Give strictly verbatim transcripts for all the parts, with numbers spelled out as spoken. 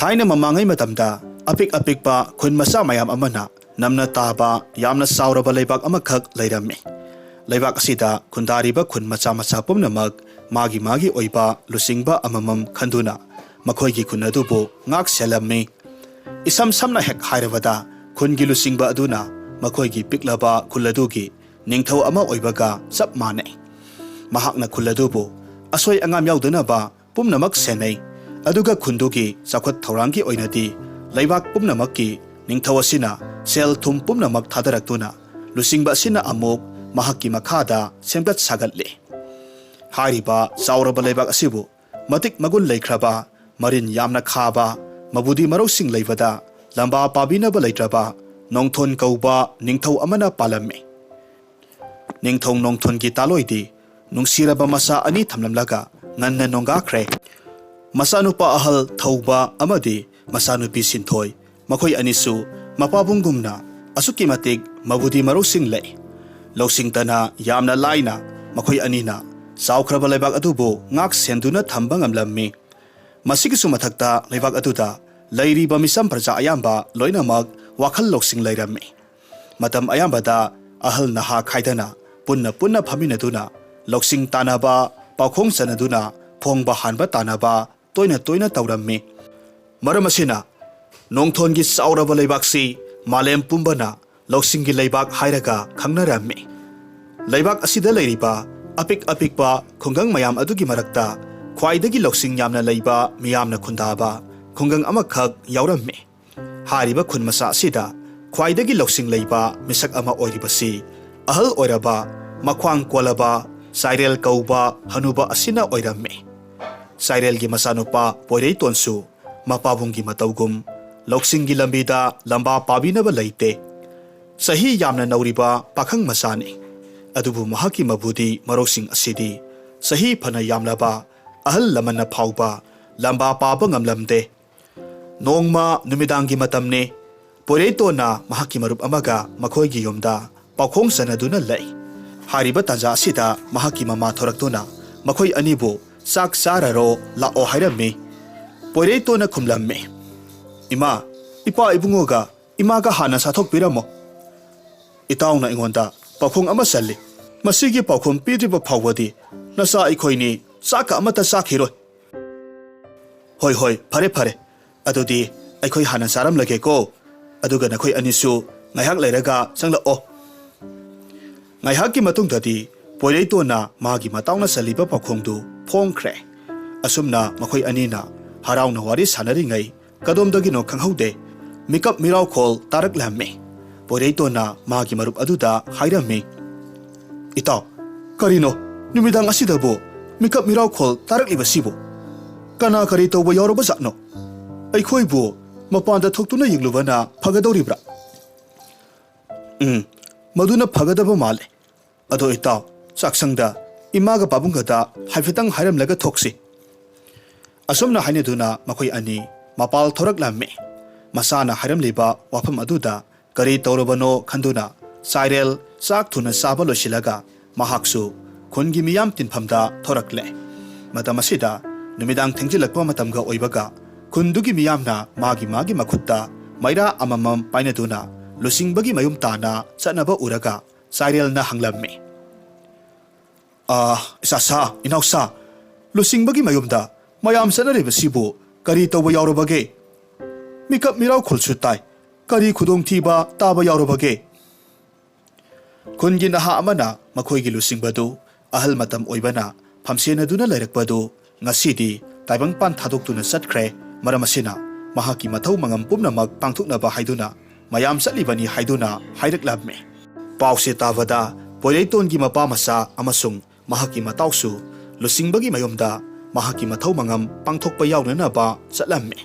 ꯊꯥꯏꯅ ꯃꯃꯥꯡꯉꯩ ꯃꯇꯝꯗ ꯑꯄꯤꯛ ꯑꯄꯤꯛꯄ ꯈꯨꯟ ꯃꯆꯥ ꯃꯌꯥꯝ ꯑꯃꯅ ꯅꯝꯅ ꯇꯥꯕ ꯌꯥꯝꯅ ꯆꯥꯎꯔꯕ ꯂꯩꯕꯥꯛ ꯑꯃꯈꯛ ꯂꯩꯔꯝꯃꯤ꯫ ꯂꯩꯕꯥꯛ ꯑꯁꯤꯗ ꯈꯨꯟꯗꯥꯔꯤꯕ ꯈꯨꯟ ꯃꯆꯥ ꯃꯆꯥ ꯄꯨꯝꯅꯃꯛ ꯃꯥꯒꯤ ꯃꯥꯒꯤ ꯑꯣꯏꯕ ꯂꯨꯆꯤꯡꯕ ꯑꯃꯃꯝ ꯈꯟꯗꯨꯅ ꯃꯈꯣꯏꯒꯤ ꯈꯨꯟ ꯑꯗꯨꯕꯨ ꯉꯥꯛ ꯁꯦꯜꯂꯝꯃꯤ꯫ ꯏꯁꯝ ꯁꯝꯅ ꯍꯦꯛ ꯍꯥꯏꯔꯕꯗ, ꯈꯨꯟꯒꯤ ꯂꯨꯆꯤꯡꯕ ꯑꯗꯨꯅ ꯃꯈꯣꯏꯒꯤ ꯄꯤꯛꯂꯕ ꯈꯨꯜ ꯑꯗꯨꯒꯤ ꯅꯤꯡꯊꯧ ꯑꯃ ꯑꯣꯏꯕꯒ ꯆꯞ ꯃꯥꯟꯅꯩ꯫ ꯃꯍꯥꯛꯅ ꯈꯨꯜ ꯑꯗꯨꯕꯨ ꯑꯁꯣꯏ ꯑꯉꯥꯝ ꯌꯥꯎꯗꯅꯕ ꯄꯨꯝꯅꯃꯛ ꯁꯦꯟꯅꯩ, ꯑꯗꯨꯒ ꯈꯨꯟꯗꯨꯒꯤ ꯆꯥꯎꯈꯠ ꯊꯧꯔꯥꯡꯒꯤ ꯑꯣꯏꯅꯗꯤ ꯂꯩꯕꯥꯛ ꯄꯨꯝꯅꯃꯛꯀꯤ ꯅꯤꯡꯊꯧ ꯑꯁꯤꯅ ꯁꯦꯜ ꯊꯨꯝ ꯄꯨꯝꯅꯃꯛ ꯊꯥꯗꯔꯛꯇꯨꯅ ꯂꯨꯆꯤꯡꯕ ꯑꯁꯤꯅ ꯑꯃꯨꯛ ꯃꯍꯥꯛꯀꯤ ꯃꯈꯥꯗ ꯁꯦꯝꯒꯠ ꯁꯥꯒꯠꯂꯤ꯫ ꯍꯥꯏꯔꯤꯕ ꯆꯥꯎꯔꯕ ꯂꯩꯕꯥꯛ ꯑꯁꯤꯕꯨ ꯃꯇꯤꯛ ꯃꯒꯨꯟ ꯂꯩꯈ꯭ꯔꯕ, ꯃꯔꯤꯟ ꯌꯥꯝꯅ ꯈꯥꯕ, ꯃꯕꯨꯗꯤ ꯃꯔꯧꯁꯤꯡ ꯂꯩꯕꯗ ꯂꯝꯕꯥ ꯄꯥꯕꯤꯅꯕ ꯂꯩꯇ꯭ꯔꯕ ꯅꯣꯡꯊꯣꯟ ꯀꯧꯕ ꯅꯤꯡꯊꯧ ꯑꯃꯅ ꯄꯥꯜꯂꯝꯃꯤ꯫ ꯅꯤꯡꯊꯧ ꯅꯣꯡꯊꯣꯟꯒꯤ ꯇꯥꯂꯣꯏꯗꯤ ꯅꯨꯡꯁꯤꯔꯕ ꯃꯆꯥ ꯑꯅꯤ ꯊꯝꯂꯝꯂꯒ ꯉꯟꯅ ꯅꯣꯡꯒꯥꯈ꯭ꯔꯦ꯫ ꯃꯆꯥꯅꯨꯄꯥ ꯑꯍꯜ ꯊꯧꯕ ꯑꯃꯗꯤ ꯃꯆꯥꯅꯨꯄꯤ ꯁꯤꯟꯊꯣꯏ, ꯃꯈꯣꯏ ꯑꯅꯤꯁꯨ ꯃꯄꯥꯕꯨꯡꯒꯨꯝꯅ ꯑꯁꯨꯛꯀꯤ ꯃꯇꯤꯛ ꯃꯕꯨꯗꯤ ꯃꯔꯧꯁꯤꯡ ꯂꯩ꯫ ꯂꯧꯁꯤꯡꯇꯅ ꯌꯥꯝꯅ ꯂꯥꯏꯅ ꯃꯈꯣꯏ ꯑꯅꯤꯅ ꯆꯥꯎꯈ꯭ꯔꯕ ꯂꯩꯕꯥꯛ ꯑꯗꯨꯕꯨ ꯉꯥꯛ ꯁꯦꯟꯗꯨꯅ ꯊꯝꯕ ꯉꯝꯂꯝꯃꯤ꯫ ꯃꯁꯤꯒꯤꯁꯨ ꯃꯊꯛꯇ ꯂꯩꯕꯥꯛ ꯑꯗꯨꯗ ꯂꯩꯔꯤꯕ ꯃꯤꯆꯝ ꯄ꯭ꯔꯖꯥ ꯑꯌꯥꯝꯕ ꯂꯣꯏꯅꯃꯛ ꯋꯥꯈꯜ ꯂꯧꯁꯤꯡ ꯂꯩꯔꯝꯃꯤ꯫ ꯃꯇꯝ ꯑꯌꯥꯝꯕꯗ ꯑꯍꯜ ꯅꯍꯥ ꯈꯥꯏꯗꯅ ꯄꯨꯟꯅ ꯄꯨꯟꯅ ꯐꯝꯃꯤꯟꯅꯗꯨꯅ ꯂꯧꯁꯤꯡ ꯇꯥꯟꯅꯕ, ꯄꯥꯎꯈꯣꯡ ꯆꯟꯅꯗꯨꯅ ꯐꯣꯡꯕ ꯍꯥꯟꯕ ꯇꯥꯟꯅꯕ ꯇꯣꯏꯅ ꯇꯣꯏꯅ ꯇꯧꯔꯝꯃꯤ꯫ ꯃꯔꯝ ꯑꯁꯤꯅ ꯅꯣꯡꯊꯣꯟꯒꯤ ꯆꯥꯎꯔꯕ ꯂꯩꯕꯥꯛꯁꯤ ꯃꯥꯂꯦꯝ ꯄꯨꯝꯕꯅ ꯂꯧꯁꯤꯡꯒꯤ ꯂꯩꯕꯥꯛ ꯍꯥꯏꯔꯒ ꯈꯪꯅꯔꯝꯃꯤ꯫ ꯂꯩꯕꯥꯛ ꯑꯁꯤꯗ ꯂꯩꯔꯤꯕ ꯑꯄꯤꯛ ꯑꯄꯤꯛꯄ ꯈꯨꯡꯒꯪ ꯃꯌꯥꯝ ꯑꯗꯨꯒꯤ ꯃꯔꯛꯇ ꯈ꯭ꯋꯥꯏꯗꯒꯤ ꯂꯧꯁꯤꯡ ꯌꯥꯝꯅ ꯂꯩꯕ, ꯃꯤꯌꯥꯝꯅ ꯈꯨꯟꯗꯥꯕ ꯈꯨꯡꯒꯪ ꯑꯃꯈꯛ ꯌꯥꯎꯔꯝꯃꯤ꯫ ꯍꯥꯏꯔꯤꯕ ꯈꯨꯟ ꯃꯆꯥ ꯑꯁꯤꯗ ꯈ꯭ꯋꯥꯏꯗꯒꯤ ꯂꯧꯁꯤꯡ ꯂꯩꯕ ꯃꯤꯁꯛ ꯑꯃ ꯑꯣꯏꯔꯤꯕꯁꯤ ꯑꯍꯜ ꯑꯣꯏꯔꯕ, ꯃꯈ꯭ꯋꯥꯡ ꯀꯣꯜꯂꯕ ꯆꯥꯏꯔꯦꯜ ꯀꯧꯕ ꯍꯅꯨꯕ ꯑꯁꯤꯅ ꯑꯣꯏꯔꯝꯃꯤ꯫ ꯆꯥꯏꯔꯦꯜꯒꯤ ꯃꯆꯥꯅꯨꯄꯥ ꯄꯣꯏꯔꯩꯇꯣꯟꯁꯨ ꯃꯄꯥꯕꯨꯡꯒꯤ ꯃꯇꯧꯒꯨꯝ ꯂꯧꯁꯤꯡꯒꯤ ꯂꯝꯕꯤꯗ ꯂꯝꯕꯥ ꯄꯥꯕꯤꯅꯕ ꯂꯩꯇꯦ꯫ ꯆꯍꯤ ꯌꯥꯝꯅ ꯅꯧꯔꯤꯕ ꯄꯥꯈꯪ ꯃꯆꯥꯅꯤ꯫ ꯑꯗꯨꯕꯨ ꯃꯍꯥꯛꯀꯤ ꯃꯕꯨꯗꯤ ꯃꯔꯧꯁꯤꯡ ꯑꯁꯤꯗꯤ ꯆꯍꯤ ꯐꯅ ꯌꯥꯝꯂꯕ ꯑꯍꯜ ꯂꯃꯟꯅ ꯐꯥꯎꯕ ꯂꯝꯕꯥ ꯄꯥꯕ ꯉꯝꯂꯝꯗꯦ꯫ ꯅꯣꯡꯃ ꯅꯨꯃꯤꯗꯥꯡꯒꯤ ꯃꯇꯝꯅꯤ꯫ ꯄꯣꯏꯔꯩꯇꯣꯟꯅ ꯃꯍꯥꯛꯀꯤ ꯃꯔꯨꯞ ꯑꯃꯒ ꯃꯈꯣꯏꯒꯤ ꯌꯨꯝꯗ ꯄꯥꯎꯈꯣꯡ ꯆꯟꯅꯗꯨꯅ ꯂꯩ꯫ ꯍꯥꯏꯔꯤꯕ ꯇꯥꯟꯖꯥ ꯑꯁꯤꯗ ꯃꯍꯥꯛꯀꯤ ꯃꯃꯥ ꯊꯣꯔꯛꯇꯨꯅ ꯃꯈꯣꯏ ꯑꯅꯤꯕꯨ ꯆꯥꯛ ꯆꯥꯔꯔꯣ ꯂꯥꯛꯑꯣ ꯍꯥꯏꯔꯝꯃꯤ꯫ ꯄꯣꯏꯔꯩꯇꯣꯟꯅ ꯈꯨꯝꯂꯝꯃꯤ, ꯏꯃꯥ, ꯏꯄꯥ ꯏꯕꯨꯡꯉꯣꯒ ꯏꯃꯥꯒ ꯍꯥꯟꯅ ꯆꯥꯊꯣꯛꯄꯤꯔꯝꯃꯣ꯫ ꯏꯇꯥꯎꯅ ꯑꯩꯉꯣꯟꯗ ꯄꯥꯎꯈꯨꯝ ꯑꯃ ꯆꯜꯂꯤ꯫ ꯃꯁꯤꯒꯤ ꯄꯥꯎꯈꯨꯝ ꯄꯤꯗ꯭ꯔꯤꯕ ꯐꯥꯎꯕꯗꯤ ꯅꯆꯥ ꯑꯩꯈꯣꯏꯅꯤ ꯆꯥꯛꯀ ꯑꯃꯠꯇ ꯆꯥꯈꯤꯔꯣꯏ꯫ ꯍꯣꯏ, ꯍꯣꯏ, ꯐꯔꯦ, ꯐꯔꯦ꯫ ꯑꯗꯨꯗꯤ ꯑꯩꯈꯣꯏ ꯍꯥꯟꯅ ꯆꯥꯔꯝꯂꯒꯦꯀꯣ꯫ ꯑꯗꯨꯒ ꯅꯈꯣꯏ ꯑꯅꯤꯁꯨ ꯉꯥꯏꯍꯥꯛ ꯂꯩꯔꯒ ꯆꯪꯂꯛꯑꯣ꯫ ꯉꯥꯏꯍꯥꯛꯀꯤ ꯃꯇꯨꯡꯗꯗꯤ ꯄꯣꯏꯔꯩꯇꯣꯟꯅ ꯃꯥꯒꯤ ꯃꯇꯥꯎꯅ ꯆꯜꯂꯤꯕ ꯄꯥꯎꯈꯨꯝꯗꯨ ꯐꯣꯡꯈ꯭ꯔꯦ꯫ ꯑꯁꯨꯝꯅ ꯃꯈꯣꯏ ꯑꯅꯤꯅ ꯍꯔꯥꯎꯅ ꯋꯥꯔꯤ ꯁꯥꯟꯅꯔꯤꯉꯩ ꯀꯗꯣꯝꯗꯒꯤꯅꯣ ꯈꯪꯍꯧꯗꯦ, ꯃꯤꯀꯞ ꯃꯤꯔꯥꯎꯈꯣꯜ ꯇꯥꯔꯛꯂꯝꯃꯤ꯫ ꯄꯣꯏꯔꯩꯇꯣꯟꯅ ꯃꯥꯒꯤ ꯃꯔꯨꯞ ꯑꯗꯨꯗ ꯍꯥꯏꯔꯝꯃꯤ, "ꯏꯇꯥꯎ, ꯀꯔꯤꯅꯣ ꯅꯨꯃꯤꯗꯥꯡ ꯑꯁꯤꯗꯕꯨ ꯃꯤꯀꯞ ꯃꯤꯔꯥꯎꯈꯣꯜ ꯇꯥꯔꯛꯂꯤꯕꯁꯤꯕꯨ? ꯀꯅꯥ ꯀꯔꯤ ꯇꯧꯕ ꯌꯥꯎꯔꯕꯖꯥꯠꯅꯣ? ꯑꯩꯈꯣꯏꯕꯨ ꯃꯄꯥꯟꯗ ꯊꯣꯛꯇꯨꯅ ꯌꯦꯡꯂꯨꯕꯅ ꯐꯒꯗꯧꯔꯤꯕ꯭ꯔꯥ?" "ꯎꯝ, ꯃꯗꯨꯅ ꯐꯒꯗꯕ ꯃꯥꯜꯂꯦ꯫ ꯑꯗꯣ ꯏꯇꯥꯎ, ꯆꯥꯛꯁꯪꯗ ꯏꯃꯥꯒ ꯄꯥꯕꯨꯡꯒꯗ ꯍꯥꯏꯐꯦꯠꯇꯪ ꯍꯥꯏꯔꯝꯂꯒ ꯊꯣꯛꯁꯤ꯫" ꯑꯁꯨꯝꯅ ꯍꯥꯏꯅꯗꯨꯅ ꯃꯈꯣꯏ ꯑꯅꯤ ꯃꯄꯥꯜ ꯊꯣꯔꯛꯂꯝꯃꯤ꯫ ꯃꯁꯥꯅ ꯍꯥꯏꯔꯝꯂꯤꯕ ꯋꯥꯐꯝ ꯑꯗꯨꯗ ꯀꯔꯤ ꯇꯧꯔꯕꯅꯣ ꯈꯟꯗꯨꯅ ꯆꯥꯏꯔꯦꯜ ꯆꯥꯛ ꯊꯨꯅ ꯆꯥꯕ ꯂꯣꯏꯁꯤꯜꯂꯒ ꯃꯍꯥꯛꯁꯨ ꯈꯨꯟꯒꯤ ꯃꯤꯌꯥꯝ ꯇꯤꯟꯐꯝꯗ ꯊꯣꯔꯛꯂꯦ꯫ ꯃꯇꯝ ꯑꯁꯤꯗ ꯅꯨꯃꯤꯗꯥꯡ ꯊꯦꯡꯖꯤꯜꯂꯛꯄ ꯃꯇꯝꯒ ꯑꯣꯏꯕꯒ ꯈꯨꯟꯗꯨꯒꯤ ꯃꯤꯌꯥꯝꯅ ꯃꯥꯒꯤ ꯃꯥꯒꯤ ꯃꯈꯨꯠꯇ ꯃꯩꯔꯥ ꯑꯃꯃꯝ ꯄꯥꯏꯅꯗꯨꯅ ꯂꯨꯆꯤꯡꯕꯒꯤ ꯃꯌꯨꯝ ꯇꯥꯟꯅ ꯆꯠꯅꯕ ꯎꯔꯒ ꯆꯥꯏꯔꯦꯜꯅ ꯍꯪꯂꯝꯃꯤ, "ꯑꯥ, ꯏꯆꯥꯁꯥ, ꯏꯅꯥꯎꯁꯥ, ꯂꯨꯆꯤꯡꯕꯒꯤ ꯃꯌꯨꯝꯗ ꯃꯌꯥꯝ ꯆꯠꯅꯔꯤꯕꯁꯤꯕꯨ ꯀꯔꯤ ꯇꯧꯕ ꯌꯥꯎꯔꯕꯒꯦ? ꯃꯤꯀꯞ ꯃꯤꯔꯥꯎꯈꯣꯜꯁꯨ ꯇꯥꯏ꯫ ꯀꯔꯤ ꯈꯨꯗꯣꯡꯊꯤꯕ ꯇꯥꯕ ꯌꯥꯎꯔꯕꯒꯦ?" ꯈꯨꯟꯒꯤ ꯅꯍꯥ ꯑꯃꯅ ꯃꯈꯣꯏꯒꯤ ꯂꯨꯆꯤꯡꯕꯗꯨ ꯑꯍꯜ ꯃꯇꯝ ꯑꯣꯏꯕꯅ ꯐꯝꯁꯦꯟꯅꯗꯨꯅ ꯂꯩꯔꯛꯄꯗꯨ ꯉꯁꯤꯗꯤ ꯇꯥꯏꯕꯪꯄꯥꯟ ꯊꯥꯗꯣꯛꯇꯨꯅ ꯆꯠꯈ꯭ꯔꯦ꯫ ꯃꯔꯝ ꯑꯁꯤꯅ ꯃꯍꯥꯛꯀꯤ ꯃꯊꯧ ꯃꯉꯝ ꯄꯨꯝꯅꯃꯛ ꯄꯥꯡꯊꯣꯛꯅꯕ ꯍꯥꯏꯗꯨꯅ ꯃꯌꯥꯝ ꯆꯠꯂꯤꯕꯅꯤ ꯍꯥꯏꯗꯨꯅ ꯍꯥꯏꯔꯛꯂꯝꯃꯤ꯫ ꯄꯥꯎꯁꯦ ꯇꯥꯕꯗ ꯄꯣꯏꯔꯩꯇꯣꯟꯒꯤ ꯃꯄꯥ ꯃꯆꯥ ꯑꯃꯁꯨꯡ ꯃꯍꯥꯛꯀꯤ ꯃꯇꯥꯎꯁꯨ ꯂꯨꯆꯤꯡꯕꯒꯤ ꯃꯌꯨꯝꯗ ꯃꯍꯥꯛꯀꯤ ꯃꯊꯧ ꯃꯉꯝ ꯄꯥꯡꯊꯣꯛꯄ ꯌꯥꯎꯅꯅꯕ ꯆꯠꯂꯝꯃꯤ꯫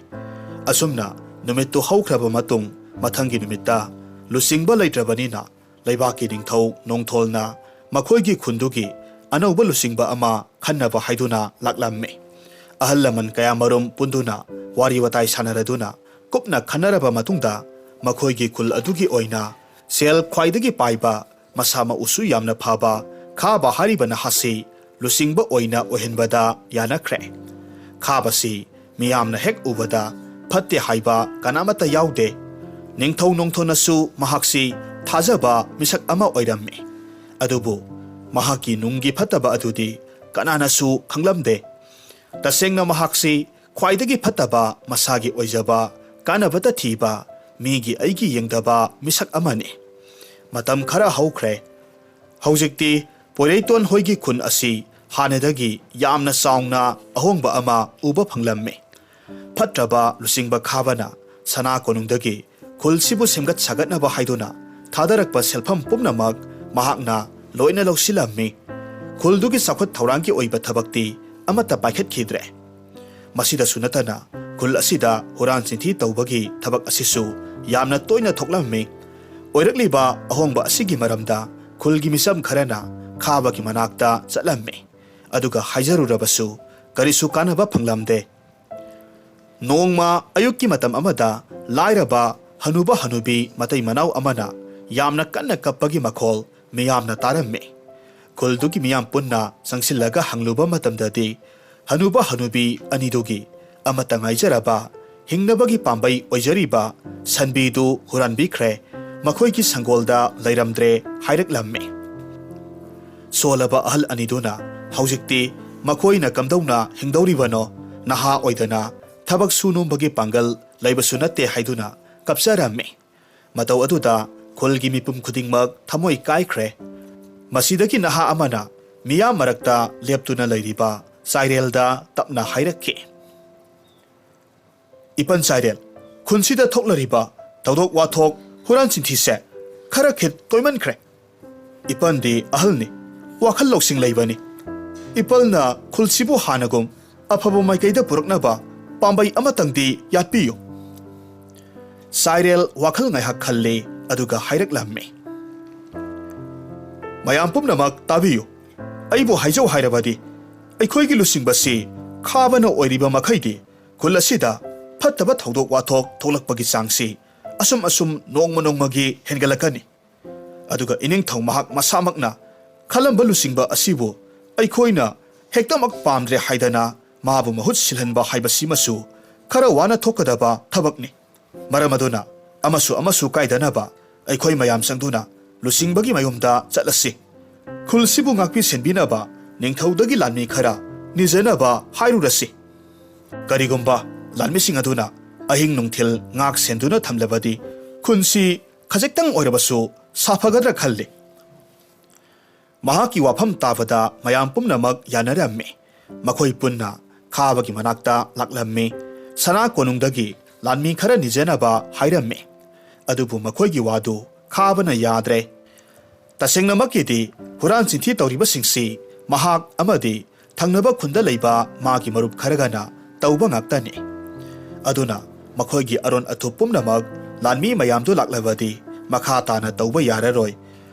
ꯑꯁꯨꯝꯅ ꯅꯨꯃꯤꯠꯇꯨ ꯍꯧꯈ꯭ꯔꯕ ꯃꯇꯨꯡ, ꯃꯊꯪꯒꯤ ꯅꯨꯃꯤꯠꯇ ꯂꯨꯆꯤꯡꯕ ꯂꯩꯇ꯭ꯔꯕꯅꯤꯅ ꯂꯩꯕꯥꯛꯀꯤ ꯅꯤꯡꯊꯧ ꯅꯣꯡꯊꯣꯜꯅ ꯃꯈꯣꯏꯒꯤ ꯈꯨꯟꯗꯨꯒꯤ ꯑꯅꯧꯕ ꯂꯨꯆꯤꯡꯕ ꯑꯃ ꯈꯟꯅꯕ ꯍꯥꯏꯗꯨꯅ ꯂꯥꯛꯂꯝꯃꯤ꯫ ꯑꯍꯜ ꯂꯃꯟ ꯀꯌꯥꯃꯔꯨꯝ ꯄꯨꯟꯗꯨꯅ ꯋꯥꯔꯤ ꯋꯥꯇꯥꯏ ꯁꯥꯟꯅꯔꯗꯨꯅ ꯀꯨꯞꯅ ꯈꯟꯅꯔꯕ ꯃꯇꯨꯡꯗ ꯃꯈꯣꯏꯒꯤ ꯈꯨꯜ ꯑꯗꯨꯒꯤ ꯑꯣꯏꯅ ꯁꯦꯜ ꯈ꯭ꯋꯥꯏꯗꯒꯤ ꯄꯥꯏꯕ, ꯃꯁꯥ ꯃꯎꯁꯨ ꯌꯥꯝꯅ ꯐꯕ ꯈꯥꯕ ꯍꯥꯏꯔꯤꯕ ꯅꯍꯥꯁꯤ ꯂꯨꯆꯤꯡꯕ ꯑꯣꯏꯅ ꯑꯣꯏꯍꯟꯕꯗ ꯌꯥꯅꯈ꯭ꯔꯦ꯫ ꯈꯥꯕꯁꯤ ꯃꯤꯌꯥꯝꯅ ꯍꯦꯛ ꯎꯕꯗ ꯐꯠꯇꯦ ꯍꯥꯏꯕ ꯀꯅꯥꯃꯠꯇ ꯌꯥꯎꯗꯦ꯫ ꯅꯤꯡꯊꯧ ꯅꯣꯡꯊꯣꯟꯅꯁꯨ ꯃꯍꯥꯛꯁꯤ ꯊꯥꯖꯕ ꯃꯤꯁꯛ ꯑꯃ ꯑꯣꯏꯔꯝꯃꯤ꯫ ꯑꯗꯨꯕꯨ ꯃꯍꯥꯛꯀꯤ ꯅꯨꯡꯒꯤ ꯐꯠꯇꯕ ꯑꯗꯨꯗꯤ ꯀꯅꯥꯅꯁꯨ ꯈꯪꯂꯝꯗꯦ꯫ ꯇꯁꯦꯡꯅ ꯃꯍꯥꯛꯁꯤ ꯈ꯭ꯋꯥꯏꯗꯒꯤ ꯐꯠꯇꯕ, ꯃꯁꯥꯒꯤ ꯑꯣꯏꯖꯕ, ꯀꯥꯟꯅꯕꯇ ꯊꯤꯕ, ꯃꯤꯒꯤ ꯑꯩꯒꯤ ꯌꯦꯡꯗꯕ ꯃꯤꯁꯛ ꯑꯃꯅꯤ꯫ ꯃꯇꯝ ꯈꯔ ꯍꯧꯈ꯭ꯔꯦ꯫ ꯍꯧꯖꯤꯛꯇꯤ ꯄꯣꯏꯔꯩꯇꯣꯟ ꯍꯣꯏꯒꯤ ꯈꯨꯟ ꯑꯁꯤ ꯍꯥꯟꯅꯗꯒꯤ ꯌꯥꯝꯅ ꯆꯥꯎꯅ ꯑꯍꯣꯡꯕ ꯑꯃ ꯎꯕ ꯐꯪꯂꯝꯃꯤ꯫ ꯐꯠꯇ꯭ꯔꯕ ꯂꯨꯆꯤꯡꯕ ꯈꯥꯕꯅ ꯁꯅꯥ ꯀꯣꯅꯨꯡꯗꯒꯤ ꯈꯨꯜꯁꯤꯕꯨ ꯁꯦꯝꯒꯠ ꯁꯥꯒꯠꯅꯕ ꯍꯥꯏꯗꯨꯅ ꯊꯥꯗꯔꯛꯄ ꯁꯦꯜꯐꯝ ꯄꯨꯝꯅꯃꯛ ꯃꯍꯥꯛꯅ ꯂꯣꯏꯅ ꯂꯧꯁꯤꯜꯂꯝꯃꯤ꯫ ꯈꯨꯜꯗꯨꯒꯤ ꯆꯥꯎꯈꯠ ꯊꯧꯔꯥꯡꯒꯤ ꯑꯣꯏꯕ ꯊꯕꯛꯇꯤ ꯑꯃꯠꯇ ꯄꯥꯏꯈꯠꯈꯤꯗ꯭ꯔꯦ꯫ ꯃꯁꯤꯗꯁꯨ ꯅꯠꯇꯅ ꯈꯨꯜ ꯑꯁꯤꯗ ꯍꯨꯔꯥꯟ ꯆꯤꯟꯊꯤ ꯇꯧꯕꯒꯤ ꯊꯕꯛ ꯑꯁꯤꯁꯨ ꯌꯥꯝꯅ ꯇꯣꯏꯅ ꯊꯣꯛꯂꯝꯃꯤ꯫ ꯑꯣꯏꯔꯛꯂꯤꯕ ꯑꯍꯣꯡꯕ ꯑꯁꯤꯒꯤ ꯃꯔꯝꯗ ꯈꯨꯜꯒꯤ ꯃꯤꯆꯝ ꯈꯔꯅ ꯈꯥꯕꯒꯤ ꯃꯅꯥꯛꯇ ꯆꯠꯂꯝꯃꯤ꯫ ꯑꯗꯨꯒ ꯍꯥꯏꯖꯔꯨꯔꯕꯁꯨ ꯀꯔꯤꯁꯨ ꯀꯥꯟꯅꯕ ꯐꯪꯂꯝꯗꯦ꯫ ꯅꯣꯡꯃ ꯑꯌꯨꯛꯀꯤ ꯃꯇꯝ ꯑꯃꯗ ꯂꯥꯏꯔꯕ ꯍꯅꯨꯕ ꯍꯅꯨꯕꯤ ꯃꯇꯩ ꯃꯅꯥꯎ ꯑꯃꯅ ꯌꯥꯝꯅ ꯀꯟꯅ ꯀꯞꯄꯒꯤ ꯃꯈꯣꯜ ꯃꯤꯌꯥꯝꯅ ꯇꯥꯔꯝꯃꯤ꯫ ꯈꯨꯜꯗꯨꯒꯤ ꯃꯤꯌꯥꯝ ꯄꯨꯟꯅ ꯆꯪꯁꯤꯜꯂꯒ ꯍꯪꯂꯨꯕ ꯃꯇꯝꯗꯗꯤ, ꯍꯅꯨꯕ ꯍꯅꯨꯕꯤ ꯑꯅꯤꯗꯨꯒꯤ ꯑꯃꯠꯇ ꯉꯥꯏꯖꯔꯕ ꯍꯤꯡꯅꯕꯒꯤ ꯄꯥꯝꯕꯩ ꯑꯣꯏꯖꯔꯤꯕ ꯁꯟꯕꯤꯗꯨ ꯍꯨꯔꯥꯟꯕꯤꯈ꯭ꯔꯦ, ꯃꯈꯣꯏꯒꯤ ꯁꯪꯒꯣꯜꯗ ꯂꯩꯔꯝꯗ꯭ꯔꯦ ꯍꯥꯏꯔꯛꯂꯝꯃꯤ꯫ ꯁꯣꯜꯂꯕ ꯑꯍꯜ ꯑꯅꯤꯗꯨꯅ ꯍꯧꯖꯤꯛꯇꯤ ꯃꯈꯣꯏꯅ ꯀꯝꯗꯧꯅ ꯍꯤꯡꯗꯧꯔꯤꯕꯅꯣ? ꯅꯍꯥ ꯑꯣꯏꯗꯅ ꯊꯕꯛ ꯁꯨ ꯅꯣꯝꯕꯒꯤ ꯄꯥꯡꯒꯜ ꯂꯩꯕꯁꯨ ꯅꯠꯇꯦ ꯍꯥꯏꯗꯨꯅ ꯀꯞꯆꯔꯝꯃꯤ꯫ ꯃꯇꯧ ꯑꯗꯨꯗ ꯈꯨꯜꯒꯤ ꯃꯤꯄꯨꯝ ꯈꯨꯗꯤꯡꯃꯛ ꯊꯃꯣꯏ ꯀꯥꯏꯈ꯭ꯔꯦ꯫ ꯃꯁꯤꯗꯒꯤ ꯅꯍꯥ ꯑꯃꯅ ꯃꯤꯌꯥꯝ ꯃꯔꯛꯇ ꯂꯦꯞꯇꯨꯅ ꯂꯩꯔꯤꯕ ꯆꯥꯏꯔꯦꯜꯗ ꯇꯞꯅ ꯍꯥꯏꯔꯛꯈꯤ, "ꯏꯄꯟ ꯆꯥꯏꯔꯦꯜ, ꯈꯨꯟꯁꯤꯗ ꯊꯣꯛꯂꯔꯤꯕ ꯊꯧꯗꯣꯛ ꯋꯥꯊꯣꯛ, ꯍꯨꯔꯥꯟ ꯆꯤꯟꯊꯤꯁꯦ ꯈꯔ ꯈꯤꯠ ꯇꯣꯏꯃꯟꯈ꯭ꯔꯦ꯫ ꯏꯄꯟꯗꯤ ꯑꯍꯜꯅꯤ, ꯋꯥꯈꯜ ꯂꯧꯁꯤꯡ ꯂꯩꯕꯅꯤ꯫ ꯏꯄꯜꯅ ꯈꯨꯜꯁꯤꯕꯨ ꯍꯥꯟꯅꯒꯨꯝ ꯑꯐꯕ ꯃꯥꯏꯀꯩꯗ ꯄꯨꯔꯛꯅꯕ ꯄꯥꯝꯕꯩ ꯑꯃꯇꯪꯗꯤ ꯌꯥꯠꯄꯤꯌꯨ꯫" ꯆꯥꯏꯔꯦꯜ ꯋꯥꯈꯜ ꯉꯥꯏꯍꯥꯛ ꯈꯜꯂꯦ, ꯑꯗꯨꯒ ꯍꯥꯏꯔꯛꯂꯝꯃꯤ, "ꯃꯌꯥꯝ ꯄꯨꯝꯅꯃꯛ ꯇꯥꯕꯤꯌꯨ꯫ ꯑꯩꯕꯨ ꯍꯥꯏꯖꯧ ꯍꯥꯏꯔꯕꯗꯤ, ꯑꯩꯈꯣꯏꯒꯤ ꯂꯨꯆꯤꯡꯕꯁꯤ ꯈꯥꯕꯅ ꯑꯣꯏꯔꯤꯕ ꯃꯈꯩꯗꯤ ꯈꯨꯜ ꯑꯁꯤꯗ ꯐꯠꯇꯕ ꯊꯧꯗꯣꯛ ꯋꯥꯊꯣꯛ ꯊꯣꯛꯂꯛꯄꯒꯤ ꯆꯥꯡꯁꯤ ꯑꯁꯨꯝ ꯑꯁꯨꯝ ꯅꯣꯡꯃ ꯅꯣꯡꯃꯒꯤ ꯍꯦꯟꯒꯠꯂꯛꯀꯅꯤ꯫ ꯑꯗꯨꯒ ꯏꯅꯤꯡꯊꯧ ꯃꯍꯥꯛ ꯃꯁꯥꯃꯛꯅ ꯈꯜꯂꯝꯕ ꯂꯨꯆꯤꯡꯕ ꯑꯁꯤꯕꯨ ꯑꯩꯈꯣꯏꯅ ꯍꯦꯛꯇꯃꯛ ꯄꯥꯝꯗ꯭ꯔꯦ ꯍꯥꯏꯗꯅ ꯃꯥꯕꯨ ꯃꯍꯨꯠ ꯁꯤꯜꯍꯟꯕ ꯍꯥꯏꯕꯁꯤꯃꯁꯨ ꯈꯔ ꯋꯥꯅ ꯊꯣꯛꯀꯗꯕ ꯊꯕꯛꯅꯤ꯫ ꯃꯔꯝ ꯑꯗꯨꯅ ꯑꯃꯁꯨ ꯑꯃꯁꯨ ꯀꯥꯏꯗꯅꯕ ꯑꯩꯈꯣꯏ ꯃꯌꯥꯝ ꯆꯪꯗꯨꯅ ꯂꯨꯆꯤꯡꯕꯒꯤ ꯃꯌꯨꯝꯗ ꯆꯠꯂꯁꯤ꯫ ꯈꯨꯜꯁꯤꯕꯨ ꯉꯥꯛꯄꯤ ꯁꯦꯟꯕꯤꯅꯕ ꯅꯤꯡꯊꯧꯗꯒꯤ ꯂꯥꯟꯃꯤ ꯈꯔ ꯅꯤꯖꯅꯕ ꯍꯥꯏꯔꯨꯔꯁꯤ꯫ ꯀꯔꯤꯒꯨꯝꯕ ꯂꯥꯟꯃꯤꯁꯤꯡ ꯑꯗꯨꯅ ꯑꯍꯤꯡ ꯅꯨꯡꯊꯤꯜ ꯉꯥꯛ ꯁꯦꯟꯗꯨꯅ ꯊꯝꯂꯕꯗꯤ ꯈꯨꯟꯁꯤ ꯈꯖꯤꯛꯇꯪ ꯑꯣꯏꯔꯕꯁꯨ ꯁꯥꯐꯒꯗ꯭ꯔꯥ ꯈꯜꯂꯤ꯫ ꯃꯍꯥꯛꯀꯤ ꯋꯥꯐꯝ ꯇꯥꯕꯗ ꯃꯌꯥꯝ ꯄꯨꯝꯅꯃꯛ ꯌꯥꯅꯔꯝꯃꯤ꯫ ꯃꯈꯣꯏ ꯄꯨꯟꯅ ꯈꯥꯕꯒꯤ ꯃꯅꯥꯛꯇ ꯂꯥꯛꯂꯝꯃꯤ꯫ ꯁꯅꯥ ꯀꯣꯅꯨꯡꯗꯒꯤ ꯂꯥꯟꯃꯤ ꯈꯔ ꯅꯤꯖꯅꯕ ꯍꯥꯏꯔꯝꯃꯤ꯫ ꯑꯗꯨꯕꯨ ꯃꯈꯣꯏꯒꯤ ꯋꯥꯗꯨ ꯈꯥꯕꯅ ꯌꯥꯗ꯭ꯔꯦ꯫ ꯇꯁꯦꯡꯅꯃꯛꯀꯤꯗꯤ ꯍꯨꯔꯥꯟ ꯆꯤꯟꯊꯤ ꯇꯧꯔꯤꯕꯁꯤꯡꯁꯤ ꯃꯍꯥꯛ ꯑꯃꯗꯤ ꯊꯪꯅꯕ ꯈꯨꯟꯗ ꯂꯩꯕ ꯃꯥꯒꯤ ꯃꯔꯨꯞ ꯈꯔꯒꯅ ꯇꯧꯕ ꯉꯥꯛꯇꯅꯤ꯫ ꯑꯗꯨꯅ ꯃꯈꯣꯏꯒꯤ ꯑꯔꯣꯟ ꯑꯊꯨꯞ ꯄꯨꯝꯅꯃꯛ ꯂꯥꯟꯃꯤ ꯃꯌꯥꯝꯗꯨ ꯂꯥꯛꯂꯕꯗꯤ ꯃꯈꯥ ꯇꯥꯅ ꯇꯧꯕ ꯌꯥꯔꯔꯣꯏ꯫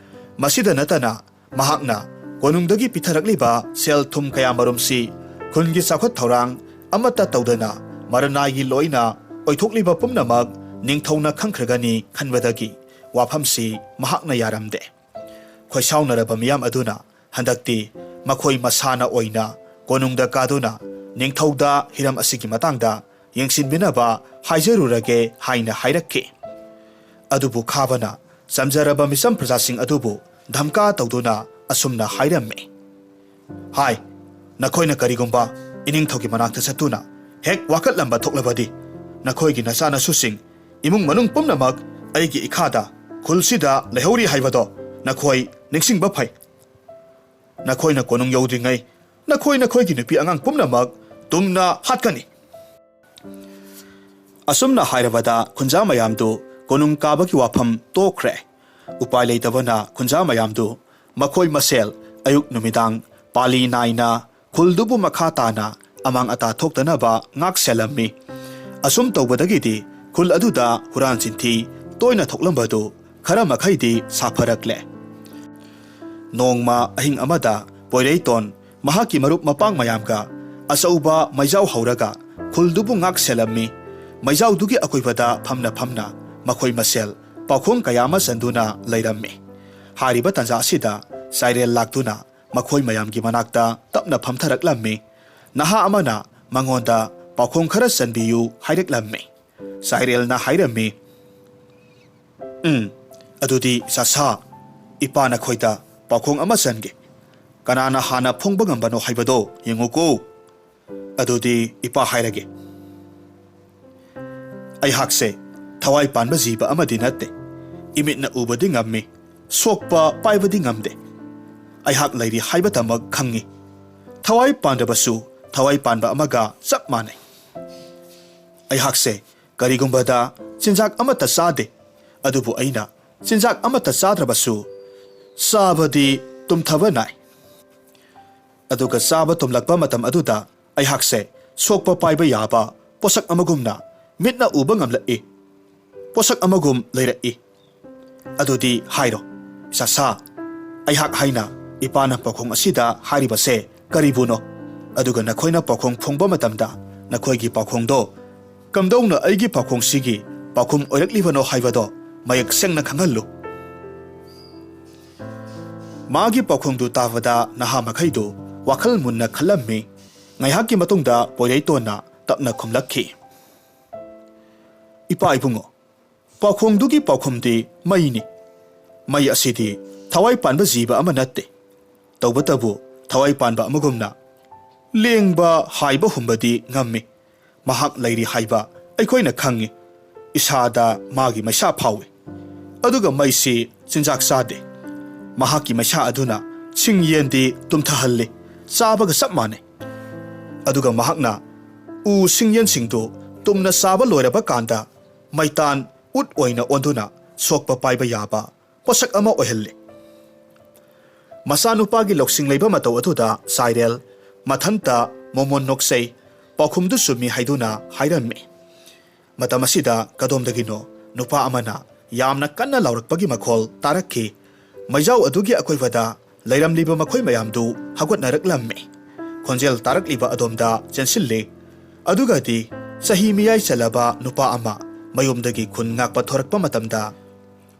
ꯃꯁꯤꯗ ꯅꯠꯇꯅ ꯃꯍꯥꯛꯅ ꯀꯣꯅꯨꯡꯗꯒꯤ ꯄꯤꯊꯔꯛꯂꯤꯕ ꯁꯦꯜ ꯊꯨꯝ ꯀꯌꯥ ꯃꯔꯨꯝꯁꯤ ꯈꯨꯟꯒꯤ ꯆꯥꯎꯈꯠ ꯊꯧꯔꯥꯡ ꯑꯃꯠꯇ ꯇꯧꯗꯅ ꯃꯔꯅꯥꯏꯒꯤ ꯂꯣꯏꯅ ꯑꯣꯏꯊꯣꯛꯂꯤꯕ ꯄꯨꯝꯅꯃꯛ ꯅꯤꯡꯊꯧꯅ ꯈꯪꯈ꯭ꯔꯒꯅꯤ ꯈꯟꯕꯗꯒꯤ ꯋꯥꯐꯝꯁꯤ ꯃꯍꯥꯛꯅ ꯌꯥꯔꯝꯗꯦ꯫ ꯈꯣꯏꯁꯥꯎꯅꯔꯕ ꯃꯤꯌꯥꯝ ꯑꯗꯨꯅ ꯍꯟꯗꯛꯇꯤ ꯃꯈꯣꯏ ꯃꯁꯥꯅ ꯑꯣꯏꯅ ꯀꯣꯅꯨꯡꯗ ꯀꯥꯗꯨꯅ ꯅꯤꯡꯊꯧꯗ ꯍꯤꯔꯝ ꯑꯁꯤꯒꯤ ꯃꯇꯥꯡꯗ ꯌꯦꯡꯁꯤꯟꯕꯤꯅꯕ ꯍꯥꯏꯖꯔꯨꯔꯒꯦ ꯍꯥꯏꯅ ꯍꯥꯏꯔꯛꯈꯤ꯫ ꯑꯗꯨꯕꯨ ꯈꯥꯕꯅ ꯆꯝꯖꯔꯕ ꯃꯤꯆꯝ ꯄ꯭ꯔꯖꯥꯁꯤꯡ ꯑꯗꯨꯕꯨ ꯙꯝꯀꯥ ꯇꯧꯗꯨꯅ ꯑꯁꯨꯝꯅ ꯍꯥꯏꯔꯝꯃꯤ, "ꯍꯥꯏ, ꯅꯈꯣꯏꯅ ꯀꯔꯤꯒꯨꯝꯕ ꯏꯅꯤꯡꯊꯧꯒꯤ ꯃꯅꯥꯛꯇ ꯆꯠꯇꯨꯅ ꯍꯦꯛ ꯋꯥꯀꯠꯂꯝꯕ ꯊꯣꯛꯂꯕꯗꯤ ꯅꯈꯣꯏꯒꯤ ꯅꯆꯥꯅꯁꯨꯁꯤꯡ, ꯏꯃꯨꯡ ꯃꯅꯨꯡ ꯄꯨꯝꯅꯃꯛ ꯑꯩꯒꯤ ꯏꯈꯥꯗ ꯈꯨꯜꯁꯤꯗ ꯂꯩꯍꯧꯔꯤ ꯍꯥꯏꯕꯗꯣ ꯅꯈꯣꯏ ꯅꯤꯡꯁꯤꯡꯕ ꯐꯩ꯫ ꯅꯈꯣꯏꯅ ꯀꯣꯅꯨꯡ ꯌꯧꯗ꯭ꯔꯤꯉꯩ ꯅꯈꯣꯏ ꯅꯈꯣꯏꯒꯤ ꯅꯨꯄꯤ ꯑꯉꯥꯡ ꯄꯨꯝꯅꯃꯛ ꯇꯨꯝꯅ ꯍꯥꯠꯀꯅꯤ"꯫ ꯑꯁꯨꯝꯅ ꯍꯥꯏꯔꯕꯗ ꯈꯨꯟꯖꯥ ꯃꯌꯥꯝꯗꯨ ꯀꯣꯅꯨꯡ ꯀꯥꯕꯒꯤ ꯋꯥꯐꯝ ꯇꯣꯛꯈ꯭ꯔꯦ꯫ ꯎꯄꯥꯏ ꯂꯩꯇꯕꯅ ꯈꯨꯟꯖꯥ ꯃꯌꯥꯝꯗꯨ ꯃꯈꯣꯏ ꯃꯁꯦꯜ ꯑꯌꯨꯛ ꯅꯨꯃꯤꯗꯥꯡ ꯄꯥꯂꯤ ꯅꯥꯏꯅ ꯈꯨꯜꯗꯨꯕꯨ ꯃꯈꯥ ꯇꯥꯅ ꯑꯃꯥꯡ ꯑꯇꯥ ꯊꯣꯛꯇꯅꯕ ꯉꯥꯛ ꯁꯦꯜꯂꯝꯃꯤ꯫ ꯑꯁꯨꯝ ꯇꯧꯕꯗꯒꯤꯗꯤ ꯈꯨꯜ ꯑꯗꯨꯗ ꯍꯨꯔꯥꯟ ꯆꯤꯟꯊꯤ ꯇꯣꯏꯅ ꯊꯣꯛꯂꯝꯕꯗꯨ ꯈꯔ ꯃꯈꯩꯗꯤ ꯁꯥꯐꯔꯛꯂꯦ꯫ ꯅꯣꯡꯃ ꯑꯍꯤꯡ ꯑꯃꯗ ꯄꯣꯏꯔꯩꯇꯣꯟ ꯃꯍꯥꯛꯀꯤ ꯃꯔꯨꯞ ꯃꯄꯥꯡ ꯃꯌꯥꯝꯒ ꯑꯆꯧꯕ ꯃꯩꯖꯥꯎ ꯍꯧꯔꯒ ꯈꯨꯜꯗꯨꯕꯨ ꯉꯥꯛ ꯁꯦꯜꯂꯝꯃꯤ꯫ ꯃꯩꯖꯥꯎꯗꯨꯒꯤ ꯑꯀꯣꯏꯕꯗ ꯐꯝꯅ ꯐꯝꯅ ꯃꯈꯣꯏ ꯃꯁꯦꯜ ꯄꯥꯎꯈꯣꯡ ꯀꯌꯥ ꯑꯃ ꯆꯟꯗꯨꯅ ꯂꯩꯔꯝꯃꯤ꯫ ꯍꯥꯏꯔꯤꯕ ꯇꯥꯟꯖꯥ ꯑꯁꯤꯗ ꯆꯥꯏꯔꯦꯜ ꯂꯥꯛꯇꯨꯅ ꯃꯈꯣꯏ ꯃꯌꯥꯝꯒꯤ ꯃꯅꯥꯛꯇ ꯇꯞꯅ ꯐꯝꯊꯔꯛꯂꯝꯃꯤ꯫ ꯅꯍꯥ ꯑꯃꯅ ꯃꯉꯣꯟꯗ ꯄꯥꯎꯈꯣꯡ ꯈꯔ ꯆꯟꯕꯤꯌꯨ ꯍꯥꯏꯔꯛꯂꯝꯃꯤ꯫ ꯆꯥꯏꯔꯦꯜꯅ ꯍꯥꯏꯔꯝꯃꯤ, "ꯎꯝ, ꯑꯗꯨꯗꯤ ꯆꯥꯁꯥ, ꯏꯄꯥ ꯅꯈꯣꯏꯗ ꯄꯥꯎꯈꯣꯡ ꯑꯃ ꯆꯟꯒꯦ꯫ ꯀꯅꯥꯅ ꯍꯥꯟꯅ ꯐꯣꯡꯕ ꯉꯝꯕꯅꯣ ꯍꯥꯏꯕꯗꯣ ꯌꯦꯡꯉꯨꯀꯣ꯫ ꯑꯗꯨꯗꯤ ꯏꯄꯥ ꯍꯥꯏꯔꯒꯦ꯫ ꯑꯩꯍꯥꯛꯁꯦ ꯊꯋꯥꯏ ꯄꯥꯟꯕ ꯖꯤꯕ ꯑꯃꯗꯤ ꯅꯠꯇꯦ꯫ ꯏꯃꯤꯠꯅ ꯎꯕꯗꯤ ꯉꯝꯃꯤ, ꯁꯣꯛꯄ ꯄꯥꯏꯕꯗꯤ ꯉꯝꯗꯦ꯫ ꯑꯩꯍꯥꯛ ꯂꯩꯔꯤ ꯍꯥꯏꯕꯇꯃꯛ ꯈꯪꯉꯤ꯫ ꯊꯋꯥꯏ ꯄꯥꯟꯗ꯭ꯔꯕꯁꯨ ꯊꯋꯥꯏ ꯄꯥꯟꯕ ꯑꯃꯒ ꯆꯞ ꯃꯥꯟꯅꯩ꯫ ꯑꯩꯍꯥꯛꯁꯦ ꯀꯔꯤꯒꯨꯝꯕꯗ ꯆꯤꯟꯖꯥꯛ ꯑꯃꯠꯇ ꯆꯥꯗꯦ, ꯑꯗꯨꯕꯨ ꯑꯩꯅ ꯆꯤꯟꯖꯥꯛ ꯑꯃꯠꯇ ꯆꯥꯗ꯭ꯔꯕꯁꯨ ꯆꯥꯕꯗꯤ ꯇꯨꯝꯊꯕ ꯅꯥꯏ꯫ ꯑꯗꯨꯒ ꯆꯥꯕ ꯇꯨꯝꯂꯛꯄ ꯃꯇꯝ ꯑꯗꯨꯗ ꯑꯩꯍꯥꯛꯁꯦ ꯁꯣꯛꯄ ꯄꯥꯏꯕ ꯌꯥꯕ ꯄꯣꯠꯁꯛ ꯑꯃꯒꯨꯝꯅ ꯃꯤꯠꯅ ꯎꯕ ꯉꯝꯂꯛꯏ, ꯄꯣꯠꯁꯛ ꯑꯃꯒꯨꯝ ꯂꯩꯔꯛꯏ꯫ ꯑꯗꯨꯗꯤ ꯍꯥꯏꯔꯣ, ꯆꯥꯁꯥ, ꯑꯩꯍꯥꯛ ꯍꯥꯏꯅ ꯏꯄꯥꯅ ꯄꯥꯎꯈꯣꯡ ꯑꯁꯤꯗ ꯍꯥꯏꯔꯤꯕꯁꯦ ꯀꯔꯤꯕꯨꯅꯣ? ꯑꯗꯨꯒ ꯅꯈꯣꯏꯅ ꯄꯥꯎꯈꯣꯡ ꯐꯣꯡꯕ ꯃꯇꯝꯗ ꯅꯈꯣꯏꯒꯤ ꯄꯥꯎꯈꯣꯡꯗꯣ ꯀꯝꯗꯧꯅ ꯑꯩꯒꯤ ꯄꯥꯎꯈꯣꯡꯁꯤꯒꯤ ꯄꯥꯎꯈꯨꯝ ꯑꯣꯏꯔꯛꯂꯤꯕꯅꯣ ꯍꯥꯏꯕꯗꯣ ꯃꯌꯦꯛ ꯁꯦꯡꯅ ꯈꯪꯍꯜꯂꯨ꯫" ꯃꯥꯒꯤ ꯄꯥꯎꯈꯨꯝꯗꯨ ꯇꯥꯕꯗ ꯅꯍꯥ ꯃꯈꯩꯗꯨ ꯋꯥꯈꯜ ꯃꯨꯟꯅ ꯈꯜꯂꯝꯃꯤ꯫ ꯉꯥꯏꯍꯥꯛꯀꯤ ꯃꯇꯨꯡꯗ ꯄꯣꯏꯔꯩꯇꯣꯟꯅ ꯇꯞꯅ ꯈꯨꯝꯂꯛꯈꯤ, "ꯏꯄꯥ ꯏꯕꯨꯡꯉꯣ, ꯄꯥꯎꯈꯣꯡꯗꯨꯒꯤ ꯄꯥꯎꯈꯨꯝꯗꯤ ꯃꯩꯅꯤ꯫ ꯃꯩ ꯑꯁꯤꯗꯤ ꯊꯋꯥꯏ ꯄꯥꯟꯕ ꯖꯤꯕ ꯑꯃ ꯅꯠꯇꯦ꯫ ꯇꯧꯕꯇꯕꯨ ꯊꯋꯥꯏ ꯄꯥꯟꯕ ꯑꯃꯒꯨꯝꯅ ꯂꯦꯡꯕ, ꯍꯥꯏꯕ ꯍꯨꯝꯕꯗꯤ ꯉꯝꯃꯤ꯫ ꯃꯍꯥꯛ ꯂꯩꯔꯤ ꯍꯥꯏꯕ ꯑꯩꯈꯣꯏꯅ ꯈꯪꯉꯤ꯫ ꯏꯁꯥꯗ ꯃꯥꯒꯤ ꯃꯩꯁꯥ ꯐꯥꯎꯏ꯫ ꯑꯗꯨꯒ ꯃꯩꯁꯤ ꯆꯤꯟꯖꯥꯛ ꯆꯥꯗꯦ꯫ ꯃꯍꯥꯛꯀꯤ ꯃꯩꯁꯥ ꯑꯗꯨꯅ ꯁꯤꯡ ꯌꯦꯟꯗꯤ ꯇꯨꯝꯊꯍꯜꯂꯤ, ꯆꯥꯕꯒ ꯆꯞ ꯃꯥꯟꯅꯩ꯫ ꯑꯗꯨꯒ ꯃꯍꯥꯛꯅ ꯎ ꯁꯤꯡ ꯌꯦꯟꯁꯤꯡꯗꯨ ꯇꯨꯝꯅ ꯆꯥꯕ ꯂꯣꯏꯔꯕ ꯀꯥꯟꯗ ꯃꯩꯇꯥꯟ ꯎꯠ ꯑꯣꯏꯅ ꯑꯣꯟꯗꯨꯅ ꯁꯣꯛꯄ ꯄꯥꯏꯕ ꯌꯥꯕ ꯄꯣꯠꯁꯛ ꯑꯃ ꯑꯣꯏꯍꯜꯂꯤ꯫" ꯃꯆꯥꯅꯨꯄꯥꯒꯤ ꯂꯧꯁꯤꯡ ꯂꯩꯕ ꯃꯇꯧ ꯑꯗꯨꯗ ꯆꯥꯏꯔꯦꯜ ꯃꯊꯟꯇ ꯃꯣꯃꯣꯟ ꯅꯣꯛꯆꯩ꯫ ꯄꯥꯎꯈꯨꯝꯗꯨ ꯆꯨꯝꯃꯤ ꯍꯥꯏꯗꯨꯅ ꯍꯥꯏꯔꯝꯃꯤ꯫ ꯃꯇꯝ ꯑꯁꯤꯗ ꯀꯗꯣꯝꯗꯒꯤꯅꯣ ꯅꯨꯄꯥ ꯑꯃꯅ ꯌꯥꯝꯅ ꯀꯟꯅ ꯂꯥꯎꯔꯛꯄꯒꯤ ꯃꯈꯣꯜ ꯇꯥꯔꯛꯈꯤ꯫ ꯃꯩꯖꯥꯎ ꯑꯗꯨꯒꯤ ꯑꯀꯣꯏꯕꯗ ꯂꯩꯔꯝꯂꯤꯕ ꯃꯈꯣꯏ ꯃꯌꯥꯝꯗꯨ ꯍꯧꯒꯠꯅꯔꯛꯂꯝꯃꯤ꯫ ꯈꯣꯟꯖꯦꯜ ꯇꯥꯔꯛꯂꯤꯕ ꯑꯗꯣꯝꯗ ꯆꯦꯟꯁꯤꯜꯂꯤ꯫ ꯑꯗꯨꯒꯗꯤ ꯆꯍꯤ ꯃꯤꯌꯥꯏ ꯆꯜꯂꯕ ꯅꯨꯄꯥ ꯑꯃ ꯃꯌꯨꯝꯗꯒꯤ ꯈꯨꯟ ꯉꯥꯛꯄ ꯊꯣꯔꯛꯄ ꯃꯇꯝꯗ,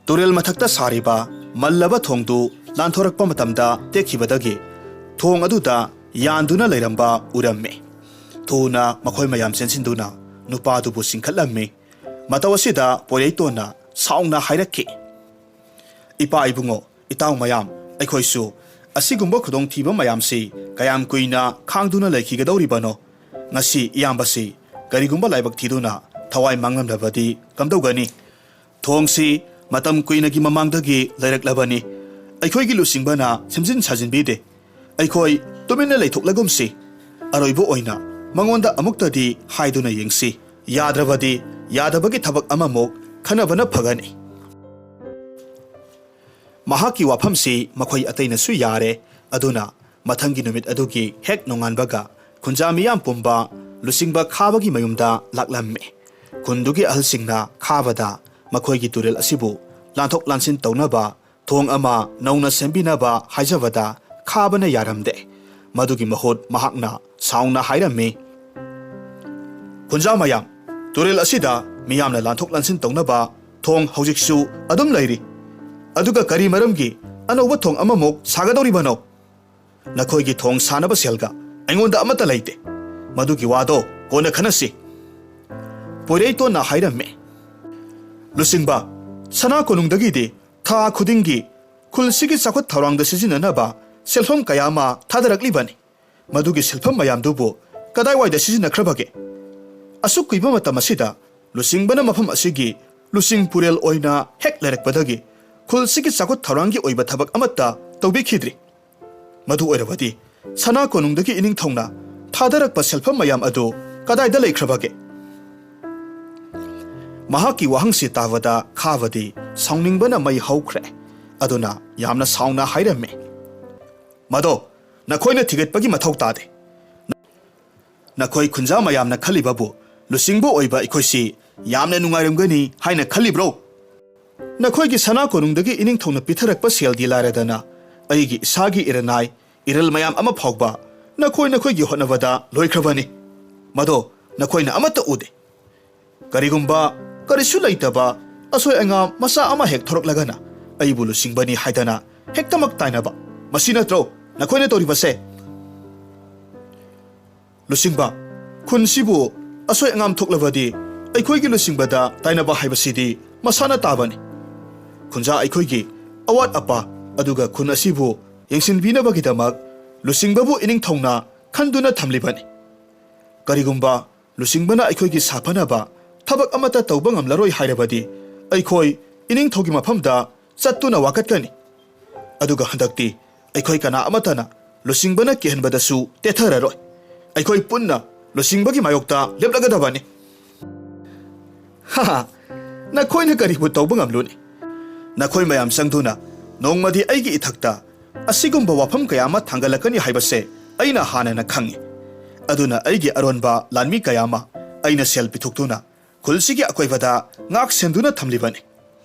ꯇꯨꯔꯦꯜ ꯃꯊꯛꯇ ꯁꯥꯔꯤꯕ ꯃꯜꯂꯕ ꯊꯣꯡꯗꯨ ꯂꯥꯟꯊꯣꯔꯛꯄ ꯃꯇꯝꯗ ꯇꯦꯛꯈꯤꯕꯗꯒꯤ ꯊꯣꯡ ꯑꯗꯨꯗ ꯌꯥꯟꯗꯨꯅ ꯂꯩꯔꯝꯕ ꯎꯔꯝꯃꯤ꯫ ꯊꯨꯅ ꯃꯈꯣꯏ ꯃꯌꯥꯝ ꯆꯦꯟꯁꯤꯟꯗꯨꯅ ꯅꯨꯄꯥꯗꯨꯕꯨ ꯆꯤꯡꯈꯠꯂꯝꯃꯤ꯫ ꯃꯇꯧ ꯑꯁꯤꯗ ꯄꯣꯏꯔꯩꯇꯣꯟꯅ ꯁꯥꯎꯅ ꯍꯥꯏꯔꯛꯈꯤ, "ꯏꯄꯥ ꯏꯕꯨꯡꯉꯣ, ꯏꯇꯥꯎ ꯃꯌꯥꯝ, ꯑꯩꯈꯣꯏꯁꯨ ꯑꯁꯤꯒꯨꯝꯕ ꯈꯨꯗꯣꯡꯊꯤꯕ ꯃꯌꯥꯝꯁꯤ ꯀꯌꯥꯝ ꯀꯨꯏꯅ ꯈꯥꯡꯗꯨꯅ ꯂꯩꯈꯤꯒꯗꯧꯔꯤꯕꯅꯣ? ꯉꯁꯤ ꯏꯌꯥꯝꯕꯁꯤ ꯀꯔꯤꯒꯨꯝꯕ ꯂꯥꯏꯕꯛ ꯊꯤꯗꯨꯅ ꯊꯋꯥꯏ ꯃꯥꯡꯂꯝꯂꯕꯗꯤ ꯀꯝꯗꯧꯒꯅꯤ? ꯊꯣꯡꯁꯤ ꯃꯇꯝ ꯀꯨꯏꯅꯒꯤ ꯃꯃꯥꯡꯗꯒꯤ ꯂꯩꯔꯛꯂꯕꯅꯤ꯫ ꯑꯩꯈꯣꯏꯒꯤ ꯂꯨꯆꯤꯡꯕꯅ ꯁꯦꯝꯖꯤꯟ ꯁꯥꯖꯤꯟꯕꯤꯗꯦ꯫ ꯑꯩꯈꯣꯏ ꯇꯨꯃꯤꯟꯅ ꯂꯩꯊꯣꯛꯂꯒꯨꯝꯁꯤ꯫ ꯑꯔꯣꯏꯕ ꯑꯣꯏꯅ ꯃꯉꯣꯟꯗ ꯑꯃꯨꯛꯇꯗꯤ ꯍꯥꯏꯗꯨꯅ ꯌꯦꯡꯁꯤ꯫ ꯌꯥꯗ꯭ꯔꯕꯗꯤ ꯌꯥꯗꯕꯒꯤ ꯊꯕꯛ ꯑꯃꯃꯨꯛ ꯈꯟꯅꯕꯅ ꯐꯒꯅꯤ꯫" ꯃꯍꯥꯛꯀꯤ ꯋꯥꯐꯝꯁꯤ ꯃꯈꯣꯏ ꯑꯇꯩꯅꯁꯨ ꯌꯥꯔꯦ꯫ ꯑꯗꯨꯅ ꯃꯊꯪꯒꯤ ꯅꯨꯃꯤꯠ ꯑꯗꯨꯒꯤ ꯍꯦꯛ ꯅꯣꯡꯉꯥꯟꯕꯒ ꯈꯨꯟꯖꯥ ꯃꯤꯌꯥꯝ ꯄꯨꯝꯕ ꯂꯨꯆꯤꯡꯕ ꯈꯥꯕꯒꯤ ꯃꯌꯨꯝꯗ ꯂꯥꯛꯂꯝꯃꯤ꯫ ꯈꯨꯟꯗꯨꯒꯤ ꯑꯍꯜꯁꯤꯡꯅ ꯈꯥꯕꯗ ꯃꯈꯣꯏꯒꯤ ꯇꯨꯔꯦꯜ ꯑꯁꯤꯕꯨ ꯂꯥꯟꯊꯣꯛ ꯂꯥꯟꯁꯤꯟ ꯇꯧꯅꯕ ꯊꯣꯡ ꯑꯃ ꯅꯧꯅ ꯁꯦꯝꯕꯤꯅꯕ ꯍꯥꯏꯖꯕꯗ ꯈꯥꯕꯅ ꯌꯥꯔꯝꯗꯦ꯫ ꯃꯗꯨꯒꯤ ꯃꯍꯨꯠ ꯃꯍꯥꯛꯅ ꯁꯥꯎꯅ ꯍꯥꯏꯔꯝꯃꯤ, "ꯈꯨꯟꯖꯥ ꯃꯌꯥꯝ, ꯇꯨꯔꯦꯜ ꯑꯁꯤꯗ ꯃꯤꯌꯥꯝꯅ ꯂꯥꯟꯊꯣꯛ ꯂꯥꯟꯁꯤꯟ ꯇꯧꯅꯕ ꯊꯣꯡ ꯍꯧꯖꯤꯛꯁꯨ ꯑꯗꯨꯝ ꯂꯩꯔꯤ꯫ ꯑꯗꯨꯒ ꯀꯔꯤ ꯃꯔꯝꯒꯤ ꯑꯅꯧꯕ ꯊꯣꯡ ꯑꯃꯃꯨꯛ ꯁꯥꯒꯗꯧꯔꯤꯕꯅꯣ? ꯅꯈꯣꯏꯒꯤ ꯊꯣꯡ ꯁꯥꯅꯕ ꯁꯦꯜꯒ ꯑꯩꯉꯣꯟꯗ ꯑꯃꯠꯇ ꯂꯩꯇꯦ꯫ ꯃꯗꯨꯒꯤ ꯋꯥꯗꯣ ꯀꯣꯟꯅ ꯈꯟꯅꯁꯤ꯫" ꯄꯣꯏꯔꯩꯇꯣꯟꯅ ꯍꯥꯏꯔꯝꯃꯤ, "ꯂꯨꯆꯤꯡꯕ, ꯁꯅꯥ ꯀꯣꯅꯨꯡꯗꯒꯤꯗꯤ ꯊꯥ ꯈꯨꯗꯤꯡꯒꯤ ꯈꯨꯜꯁꯤꯒꯤ ꯆꯥꯎꯈꯠ ꯊꯧꯔꯥꯡꯗ ꯁꯤꯖꯤꯟꯅꯅꯕ ꯁꯦꯜꯐꯝ ꯀꯌꯥ ꯑꯃ ꯊꯥꯗꯔꯛꯂꯤꯕꯅꯤ꯫ ꯃꯗꯨꯒꯤ ꯁꯦꯜꯐꯝ ꯃꯌꯥꯝꯗꯨꯕꯨ ꯀꯗꯥꯏꯋꯥꯏꯗ ꯁꯤꯖꯤꯟꯅꯈ꯭ꯔꯕꯒꯦ? ꯑꯁꯨꯛ ꯀꯨꯏꯕ ꯃꯇꯝ ꯑꯁꯤꯗ ꯂꯨꯆꯤꯡꯕꯅ ꯃꯐꯝ ꯑꯁꯤꯒꯤ ꯂꯨꯆꯤꯡ ꯄꯨꯔꯦꯜ ꯑꯣꯏꯅ ꯍꯦꯛ ꯂꯩꯔꯛꯄꯗꯒꯤ ꯈꯨꯜꯁꯤꯒꯤ ꯆꯥꯎꯈꯠ ꯊꯧꯔꯥꯡꯒꯤ ꯑꯣꯏꯕ ꯊꯕꯛ ꯑꯃꯠꯇ ꯇꯧꯕꯤꯈꯤꯗ꯭ꯔꯤ꯫ ꯃꯗꯨ ꯑꯣꯏꯔꯕꯗꯤ ꯁꯅꯥ ꯀꯣꯅꯨꯡꯗꯒꯤ ꯏꯅꯤꯡꯊꯧꯅ ꯊꯥꯗꯔꯛꯄ ꯁꯦꯜꯐꯝ ꯃꯌꯥꯝ ꯑꯗꯨ ꯀꯗꯥꯏꯗ ꯂꯩꯈ꯭ꯔꯕꯒꯦ?" ꯃꯍꯥꯛꯀꯤ ꯋꯥꯍꯪꯁꯤ ꯇꯥꯕꯗ ꯈꯥꯕꯗꯤ ꯁꯥꯎꯅꯤꯡꯕꯅ ꯃꯩ ꯍꯧꯈ꯭ꯔꯦ꯫ ꯑꯗꯨꯅ ꯌꯥꯝꯅ ꯁꯥꯎꯅ ꯍꯥꯏꯔꯝꯃꯤ, "ꯃꯗꯣ ꯅꯈꯣꯏꯅ ꯊꯤꯒꯠꯄꯒꯤ ꯃꯊꯧ ꯇꯥꯗꯦ꯫ ꯅꯈꯣꯏ ꯈꯨꯟꯖꯥ ꯃꯌꯥꯝꯅ ꯈꯜꯂꯤꯕꯕꯨ ꯂꯨꯆꯤꯡꯕ ꯑꯣꯏꯕ ꯑꯩꯈꯣꯏꯁꯤ ꯌꯥꯝꯅ ꯅꯨꯡꯉꯥꯏꯔꯝꯒꯅꯤ ꯍꯥꯏꯅ ꯈꯜꯂꯤꯕ꯭ꯔꯣ? ꯅꯈꯣꯏꯒꯤ ꯁꯅꯥ ꯀꯣꯅꯨꯡꯗꯒꯤ ꯏꯅꯤꯡꯊꯧꯅ ꯄꯤꯊꯔꯛꯄ ꯁꯦꯜꯗꯤ ꯂꯥꯏꯔꯗꯅ ꯑꯩꯒꯤ ꯏꯁꯥꯒꯤ ꯏꯔꯅꯥꯏ, ꯏꯔꯜ ꯃꯌꯥꯝ ꯑꯃ ꯐꯥꯎꯕ ꯅꯈꯣꯏ ꯅꯈꯣꯏꯒꯤ ꯍꯣꯠꯅꯕꯗ ꯂꯣꯏꯈ꯭ꯔꯕꯅꯤ꯫ ꯃꯗꯣ ꯅꯈꯣꯏꯅ ꯑꯃꯠꯇ ꯎꯗꯦ꯫ ꯀꯔꯤꯒꯨꯝꯕ ꯀꯔꯤꯁꯨ ꯂꯩꯇꯕ ꯑꯁꯣꯏ ꯑꯉꯥꯝ ꯃꯆꯥ ꯑꯃ ꯍꯦꯛ ꯊꯣꯔꯛꯂꯒꯅ ꯑꯩꯕꯨ ꯂꯨꯆꯤꯡꯕꯅꯤ ꯍꯥꯏꯗꯅ ꯍꯦꯛꯇꯃꯛ ꯇꯥꯏꯅꯕ, ꯃꯁꯤ ꯅꯠꯇ꯭ꯔꯣ ꯅꯈꯣꯏꯅ ꯇꯧꯔꯤꯕꯁꯦ?" "ꯂꯨꯆꯤꯡꯕ, ꯈꯨꯟꯁꯤꯕꯨ ꯑꯁꯣꯏ ꯑꯉꯥꯝ ꯊꯣꯛꯂꯕꯗꯤ ꯑꯩꯈꯣꯏꯒꯤ ꯂꯨꯆꯤꯡꯕꯗ ꯇꯥꯏꯅꯕ ꯍꯥꯏꯕꯁꯤꯗꯤ ꯃꯁꯥꯅ ꯇꯥꯕꯅꯤ꯫ ꯈꯨꯟꯖꯥ ꯑꯩꯈꯣꯏꯒꯤ ꯑꯋꯥꯠ ꯑꯄꯥ ꯑꯗꯨꯒ ꯈꯨꯟ ꯑꯁꯤꯕꯨ ꯌꯦꯡꯁꯤꯟꯕꯤꯅꯕꯒꯤꯗꯃꯛ ꯂꯨꯆꯤꯡꯕꯕꯨ ꯏꯅꯤꯡꯊꯧꯅ ꯈꯟꯗꯨꯅ ꯊꯝꯂꯤꯕꯅꯤ꯫ ꯀꯔꯤꯒꯨꯝꯕ ꯂꯨꯆꯤꯡꯕꯅ ꯑꯩꯈꯣꯏꯒꯤ ꯁꯥꯐꯅꯕ ꯊꯕꯛ ꯑꯃꯠꯇ ꯇꯧꯕ ꯉꯝꯂꯔꯣꯏ ꯍꯥꯏꯔꯕꯗꯤ ꯑꯩꯈꯣꯏ ꯏꯅꯤꯡꯊꯧꯒꯤ ꯃꯐꯝꯗ ꯆꯠꯇꯨꯅ ꯋꯥꯀꯠꯀꯅꯤ꯫ ꯑꯗꯨꯒ ꯍꯟꯗꯛꯇꯤ ꯑꯩꯈꯣꯏ ꯀꯅꯥ ꯑꯃꯠꯇꯅ ꯂꯨꯆꯤꯡꯕꯅ ꯀꯤꯍꯟꯕꯗꯁꯨ ꯇꯦꯊꯔꯔꯣꯏ꯫ ꯑꯩꯈꯣꯏ ꯄꯨꯟꯅ ꯂꯨꯆꯤꯡꯕꯒꯤ ꯃꯥꯌꯣꯛꯇ ꯂꯦꯞꯂꯒꯗꯕꯅꯤ꯫ ꯍꯥ, ꯅꯈꯣꯏꯅ ꯀꯔꯤꯕꯨ ꯇꯧꯕ ꯉꯝꯂꯨꯅꯤ? ꯅꯈꯣꯏ ꯃꯌꯥꯝ ꯆꯪꯗꯨꯅ ꯅꯣꯡꯃꯗꯤ ꯑꯩꯒꯤ ꯏꯊꯛꯇ ꯑꯁꯤꯒꯨꯝꯕ ꯋꯥꯐꯝ ꯀꯌꯥ ꯑꯃ ꯊꯥꯡꯒꯠꯂꯛꯀꯅꯤ ꯍꯥꯏꯕꯁꯦ ꯑꯩꯅ ꯍꯥꯟꯅꯅ ꯈꯪꯏ꯫ ꯑꯗꯨꯅ ꯑꯩꯒꯤ ꯑꯔꯣꯟꯕ ꯂꯥꯟꯃꯤ ꯀꯌꯥ ꯑꯃ ꯑꯩꯅ ꯁꯦꯜ ꯄꯤꯊꯣꯛꯇꯨꯅ ꯈꯨꯜꯁꯤꯒꯤ ꯑꯀꯣꯏꯕꯗ ꯉꯥꯛ ꯁꯦꯟꯗꯨꯅ ꯊꯝꯂꯤꯕꯅꯤ꯫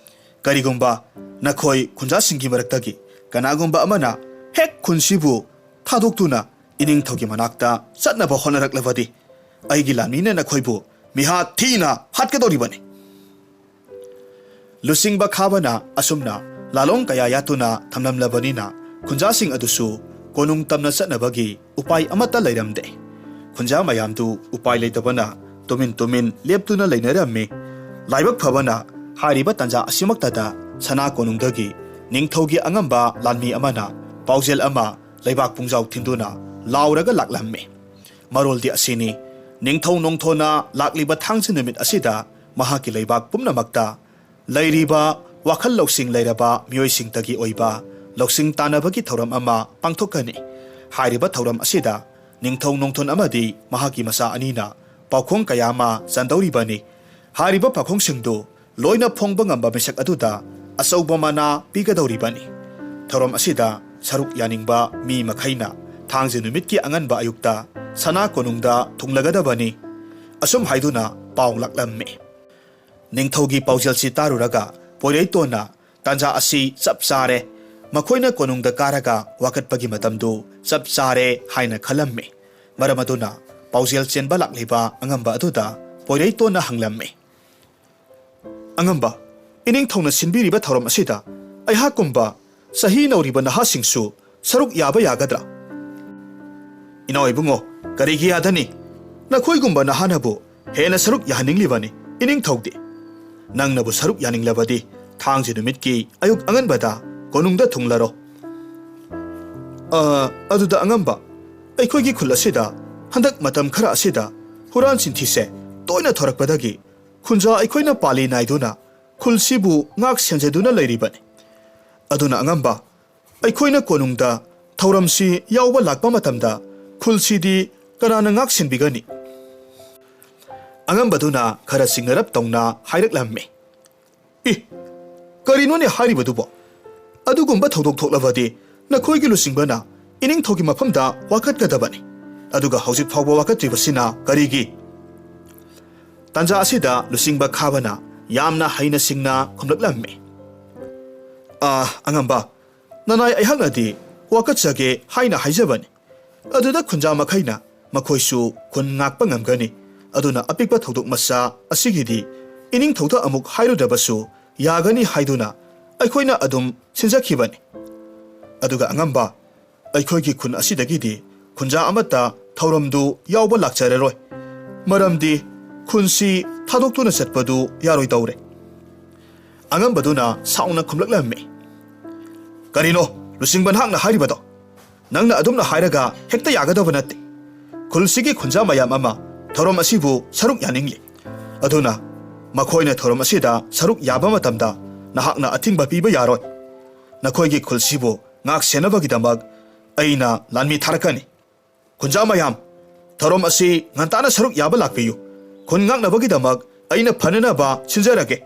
ꯀꯔꯤꯒꯨꯝꯕ ꯅꯈꯣꯏ ꯈꯨꯟꯖꯥꯁꯤꯡꯒꯤ ꯃꯔꯛꯇꯒꯤ ꯀꯅꯥꯒꯨꯝꯕ ꯑꯃꯅ ꯍꯦꯛ ꯈꯨꯟꯁꯤꯕꯨ ꯊꯥꯗꯣꯛꯇꯨꯅ ꯏꯅꯤꯡꯊꯧꯒꯤ ꯃꯅꯥꯛꯇ ꯆꯠꯅꯕ ꯍꯣꯠꯅꯔꯛꯂꯕꯗꯤ ꯑꯩꯒꯤ ꯂꯥꯟꯃꯤꯅ ꯅꯈꯣꯏꯕꯨ ꯃꯤꯍꯥꯠ ꯊꯤꯅ ꯍꯥꯠꯀꯗꯧꯔꯤꯕꯅꯤ꯫ ꯂꯨꯆꯤꯡꯕ ꯈꯥꯕꯅ ꯑꯁꯨꯝꯅ ꯂꯥꯂꯣꯡ ꯀꯌꯥ ꯌꯥꯠꯇꯨꯅ ꯊꯝꯂꯝꯂꯕꯅꯤꯅ ꯈꯨꯟꯖꯥꯁꯤꯡ ꯑꯗꯨꯁꯨ ꯀꯣꯅꯨꯡ ꯇꯝꯅ ꯆꯠꯅꯕꯒꯤ ꯎꯄꯥꯏ ꯑꯃꯠꯇ ꯂꯩꯔꯝꯗꯦ꯫ ꯈꯨꯟꯖꯥ ꯃꯌꯥꯝꯗꯨ ꯎꯄꯥꯏ ꯂꯩꯇꯕꯅ ꯇꯨꯃꯤꯟ ꯇꯨꯃꯤꯟ ꯂꯦꯞꯇꯨꯅ ꯂꯩꯅꯔꯝꯃꯤ꯫ ꯂꯥꯏꯕꯛ ꯐꯕꯅ ꯍꯥꯏꯔꯤꯕ ꯇꯥꯟꯖꯥ ꯑꯁꯤꯃꯛꯇꯗ ꯁꯅꯥ ꯀꯣꯅꯨꯡꯗꯒꯤ ꯅꯤꯡꯊꯧꯒꯤ ꯑꯉꯝꯕ ꯂꯥꯟꯃꯤ ꯑꯃꯅ ꯄꯥꯎꯖꯦꯜ ꯑꯃ ꯂꯩꯕꯥꯛ ꯄꯨꯡꯖꯥꯎ ꯊꯤꯟꯗꯨꯅ ꯂꯥꯎꯔꯒ ꯂꯥꯛꯂꯝꯃꯤ꯫ ꯃꯔꯣꯜꯗꯤ ꯑꯁꯤꯅꯤ, ꯅꯤꯡꯊꯧ ꯅꯣꯡꯊꯣꯟꯅ ꯂꯥꯛꯂꯤꯕ ꯊꯥꯡꯖ ꯅꯨꯃꯤꯠ ꯑꯁꯤꯗ ꯃꯍꯥꯛꯀꯤ ꯂꯩꯕꯥꯛ ꯄꯨꯝꯅꯃꯛꯇ ꯂꯩꯔꯤꯕ ꯋꯥꯈꯜ ꯂꯧꯁꯤꯡ ꯂꯩꯔꯕ ꯃꯤꯑꯣꯏꯁꯤꯡꯇꯒꯤ ꯑꯣꯏꯕ ꯂꯧꯁꯤꯡ ꯇꯥꯟꯅꯕꯒꯤ ꯊꯧꯔꯝ ꯑꯃ ꯄꯥꯡꯊꯣꯛꯀꯅꯤ꯫ ꯍꯥꯏꯔꯤꯕ ꯊꯧꯔꯝ ꯑꯁꯤꯗ ꯅꯤꯡꯊꯧ ꯅꯣꯡꯊꯣꯟ ꯑꯃꯗꯤ ꯃꯍꯥꯛꯀꯤ ꯃꯆꯥ ꯑꯅꯤꯅ ꯄꯥꯎꯈꯣꯡ ꯀꯌꯥ ꯑꯃ ꯆꯟꯗꯧꯔꯤꯕꯅꯤ꯫ ꯍꯥꯏꯔꯤꯕ ꯄꯥꯎꯈꯣꯡꯁꯤꯡꯗꯨ ꯂꯣꯏꯅ ꯐꯣꯡꯕ ꯉꯝꯕ ꯃꯤꯁꯛ ꯑꯗꯨꯗ ꯑꯆꯧꯕ ꯃꯅꯥ ꯄꯤꯒꯗꯧꯔꯤꯕꯅꯤ꯫ ꯊꯧꯔꯝ ꯑꯁꯤꯗ ꯁꯔꯨꯛ ꯌꯥꯅꯤꯡꯕ ꯃꯤ ꯃꯈꯩꯅ ꯊꯥꯡꯖ ꯅꯨꯃꯤꯠꯀꯤ ꯑꯉꯟꯕ ꯑꯌꯨꯛꯇ ꯁꯅꯥ ꯀꯣꯅꯨꯡꯗ ꯊꯨꯡꯂꯒꯗꯕꯅꯤ꯫ ꯑꯁꯨꯝ ꯍꯥꯏꯗꯨꯅ ꯄꯥꯎ ꯂꯥꯛꯂꯝꯃꯤ꯫ ꯅꯤꯡꯊꯧꯒꯤ ꯄꯥꯎꯖꯦꯜꯁꯤ ꯇꯥꯔꯨꯔꯒ ꯄꯣꯏꯔꯩꯇꯣꯟꯅ ꯇꯥꯟꯖꯥ ꯑꯁꯤ ꯆꯞ ꯆꯥꯔꯦ, ꯃꯈꯣꯏꯅ ꯀꯣꯅꯨꯡꯗ ꯀꯥꯔꯒ ꯋꯥꯀꯠꯄꯒꯤ ꯃꯇꯝꯗꯨ ꯆꯞ ꯆꯥꯔꯦ ꯍꯥꯏꯅ ꯈꯜꯂꯝꯃꯤ꯫ ꯃꯔꯝ ꯑꯗꯨꯅ ꯄꯥꯎꯖꯦꯜ ꯆꯦꯟꯕ ꯂꯥꯛꯂꯤꯕ ꯑꯉꯝꯕ ꯑꯗꯨꯗ ꯄꯣꯏꯔꯩꯇꯣꯟꯅ ꯍꯪꯂꯝꯃꯤ, "ꯑꯉꯝꯕ, ꯏꯅꯤꯡꯊꯧꯅ ꯁꯤꯟꯕꯤꯔꯤꯕ ꯊꯧꯔꯝ ꯑꯁꯤꯗ ꯑꯩꯍꯥꯛꯀꯨꯝꯕ ꯆꯍꯤ ꯅꯧꯔꯤꯕ ꯅꯍꯥꯁꯤꯡꯁꯨ ꯁꯔꯨꯛ ꯌꯥꯕ ꯌꯥꯒꯗ꯭ꯔꯥ?" "ꯏꯅꯥꯎ ꯏꯕꯨꯡꯉꯣ, ꯀꯔꯤꯒꯤ ꯌꯥꯗꯅꯤ? ꯅꯈꯣꯏꯒꯨꯝꯕ ꯅꯍꯥꯅꯕꯨ ꯍꯦꯟꯅ ꯁꯔꯨꯛ ꯌꯥꯍꯟꯅꯤꯡꯂꯤꯕꯅꯤ, ꯏꯅꯤꯡꯊꯧꯗꯤ꯫ ꯅꯪꯅꯕꯨ ꯁꯔꯨꯛ ꯌꯥꯅꯤꯡꯂꯕꯗꯤ ꯊꯥꯡꯖ ꯅꯨꯃꯤꯠꯀꯤ ꯑꯌꯨꯛ ꯑꯉꯟꯕꯗ ꯀꯣꯅꯨꯡꯗ ꯊꯨꯡꯂꯔꯣ꯫ ꯑ, ꯑꯗꯨꯗ ꯑꯉꯝꯕ, ꯑꯩꯈꯣꯏꯒꯤ ꯈꯨꯜ ꯑꯁꯤꯗ ꯍꯟꯗꯛ ꯃꯇꯝ ꯈꯔ ꯑꯁꯤꯗ ꯍꯨꯔꯥꯟ ꯆꯤꯟꯊꯤꯁꯦ ꯇꯣꯏꯅ ꯊꯣꯔꯛꯄꯗꯒꯤ ꯈꯨꯟꯖꯥ ꯑꯩꯈꯣꯏꯅ ꯄꯥꯜꯂꯤ ꯅꯥꯏꯗꯨꯅ ꯈꯨꯜꯁꯤꯕꯨ ꯉꯥꯛ ꯁꯦꯟꯖꯗꯨꯅ ꯂꯩꯔꯤꯕꯅꯤ꯫ ꯑꯗꯨꯅ ꯑꯉꯝꯕ, ꯑꯩꯈꯣꯏꯅ ꯀꯣꯅꯨꯡꯗ ꯊꯧꯔꯝꯁꯤ ꯌꯥꯎꯕ ꯂꯥꯛꯄ ꯃꯇꯝꯗ ꯈꯨꯜꯁꯤꯗꯤ ꯀꯅꯥꯅ ꯉꯥꯛ ꯁꯦꯟꯕꯤꯒꯅꯤ? ꯑꯉꯝꯕꯗꯨꯅ ꯈꯔ ꯆꯤꯡꯅꯔꯞ ꯇꯧꯅ ꯍꯥꯏꯔꯛꯂꯝꯃꯤ꯫ "ꯏ, ꯀꯔꯤꯅꯣꯅꯦ ꯍꯥꯏꯔꯤꯕꯗꯨꯕꯣ? ꯑꯗꯨꯒꯨꯝꯕ ꯊꯧꯗꯣꯛ ꯊꯣꯛꯂꯕꯗꯤ ꯅꯈꯣꯏꯒꯤ ꯂꯨꯆꯤꯡꯕꯅ ꯏꯅꯤꯡꯊꯧꯒꯤ ꯃꯐꯝꯗ ꯋꯥꯀꯠꯀꯗꯕꯅꯤ꯫ ꯑꯗꯨꯒ ꯍꯧꯖꯤꯛ ꯐꯥꯎꯕ ꯋꯥꯀꯠꯇ꯭ꯔꯤꯕꯁꯤꯅ ꯀꯔꯤꯒꯤ?" ꯇꯥꯟꯖꯥ ꯑꯁꯤꯗ ꯂꯨꯆꯤꯡꯕ ꯈꯥꯕꯅ ꯌꯥꯝꯅ ꯍꯩꯅ ꯁꯤꯡꯅ ꯈꯨꯝꯂꯛꯂꯝꯃꯤ꯫ "ꯑꯥ, ꯑꯉꯝꯕ, ꯅꯅꯥꯏ ꯑꯩꯍꯥꯛꯅꯗꯤ ꯋꯥꯀꯠꯆꯒꯦ ꯍꯥꯏꯅ ꯍꯥꯏꯖꯕꯅꯤ꯫ ꯑꯗꯨꯗ ꯈꯨꯟꯖꯥ ꯃꯈꯩꯅ ꯃꯈꯣꯏꯁꯨ ꯈꯨꯟ ꯉꯥꯛꯄ ꯉꯝꯒꯅꯤ꯫ ꯑꯗꯨꯅ ꯑꯄꯤꯛꯄ ꯊꯧꯗꯣꯛ ꯃꯆꯥ ꯑꯁꯤꯒꯤꯗꯤ ꯏꯅꯤꯡꯊꯧꯗ ꯑꯃꯨꯛ ꯍꯥꯏꯔꯨꯗꯕꯁꯨ ꯌꯥꯒꯅꯤ ꯍꯥꯏꯗꯨꯅ ꯑꯩꯈꯣꯏꯅ ꯑꯗꯨꯝ ꯁꯤꯟꯖꯈꯤꯕꯅꯤ꯫ ꯑꯗꯨꯒ ꯑꯉꯝꯕ, ꯑꯩꯈꯣꯏꯒꯤ ꯈꯨꯟ ꯑꯁꯤꯗꯒꯤꯗꯤ ꯈꯨꯟꯖꯥ ꯑꯃꯠꯇ ꯊꯧꯔꯝꯗꯨ ꯌꯥꯎꯕ ꯂꯥꯛꯆꯔꯔꯣꯏ꯫ ꯃꯔꯝꯗꯤ ꯈꯨꯟꯁꯤ ꯊꯥꯗꯣꯛꯇꯨꯅ ꯆꯠꯄꯗꯨ ꯌꯥꯔꯣꯏꯗꯧꯔꯦ꯫" ꯑꯉꯝꯕꯗꯨꯅ ꯁꯥꯎꯅ ꯈꯨꯝꯂꯛꯂꯝꯃꯤ꯫ "ꯀꯔꯤꯅꯣ ꯂꯨꯆꯤꯡꯕ ꯅꯍꯥꯛꯅ ꯍꯥꯏꯔꯤꯕꯗꯣ? ꯅꯪꯅ ꯑꯗꯨꯝꯅ ꯍꯥꯏꯔꯒ ꯍꯦꯛꯇ ꯌꯥꯒꯗꯕ ꯅꯠꯇꯦ꯫ ꯈꯨꯜꯁꯤꯒꯤ ꯈꯨꯟꯖꯥ ꯃꯌꯥꯝ ꯑꯃ ꯊꯧꯔꯝ ꯑꯁꯤꯕꯨ ꯁꯔꯨꯛ ꯌꯥꯅꯤꯡꯂꯤ꯫ ꯑꯗꯨꯅ ꯃꯈꯣꯏꯅ ꯊꯧꯔꯝ ꯑꯁꯤꯗ ꯁꯔꯨꯛ ꯌꯥꯕ ꯃꯇꯝꯗ ꯅꯍꯥꯛꯅ ꯑꯊꯤꯡꯕ ꯄꯤꯕ ꯌꯥꯔꯣꯏ꯫ ꯅꯈꯣꯏꯒꯤ ꯈꯨꯜꯁꯤꯕꯨ ꯉꯥꯛ ꯁꯦꯟꯅꯕꯒꯤꯗꯃꯛ ꯑꯩꯅ ꯂꯥꯟꯃꯤ ꯊꯥꯔꯛꯀꯅꯤ꯫ ꯈꯨꯟꯖꯥ ꯃꯌꯥꯝ, ꯊꯧꯔꯝ ꯑꯁꯤ ꯉꯟꯇꯥꯅ ꯁꯔꯨꯛ ꯌꯥꯕ ꯂꯥꯛꯄꯤꯌꯨ꯫ ꯈꯨꯟ ꯉꯥꯛꯅꯕꯒꯤꯗꯃꯛ ꯑꯩꯅ ꯐꯅꯅꯕ ꯁꯤꯟꯖꯔꯒꯦ꯫"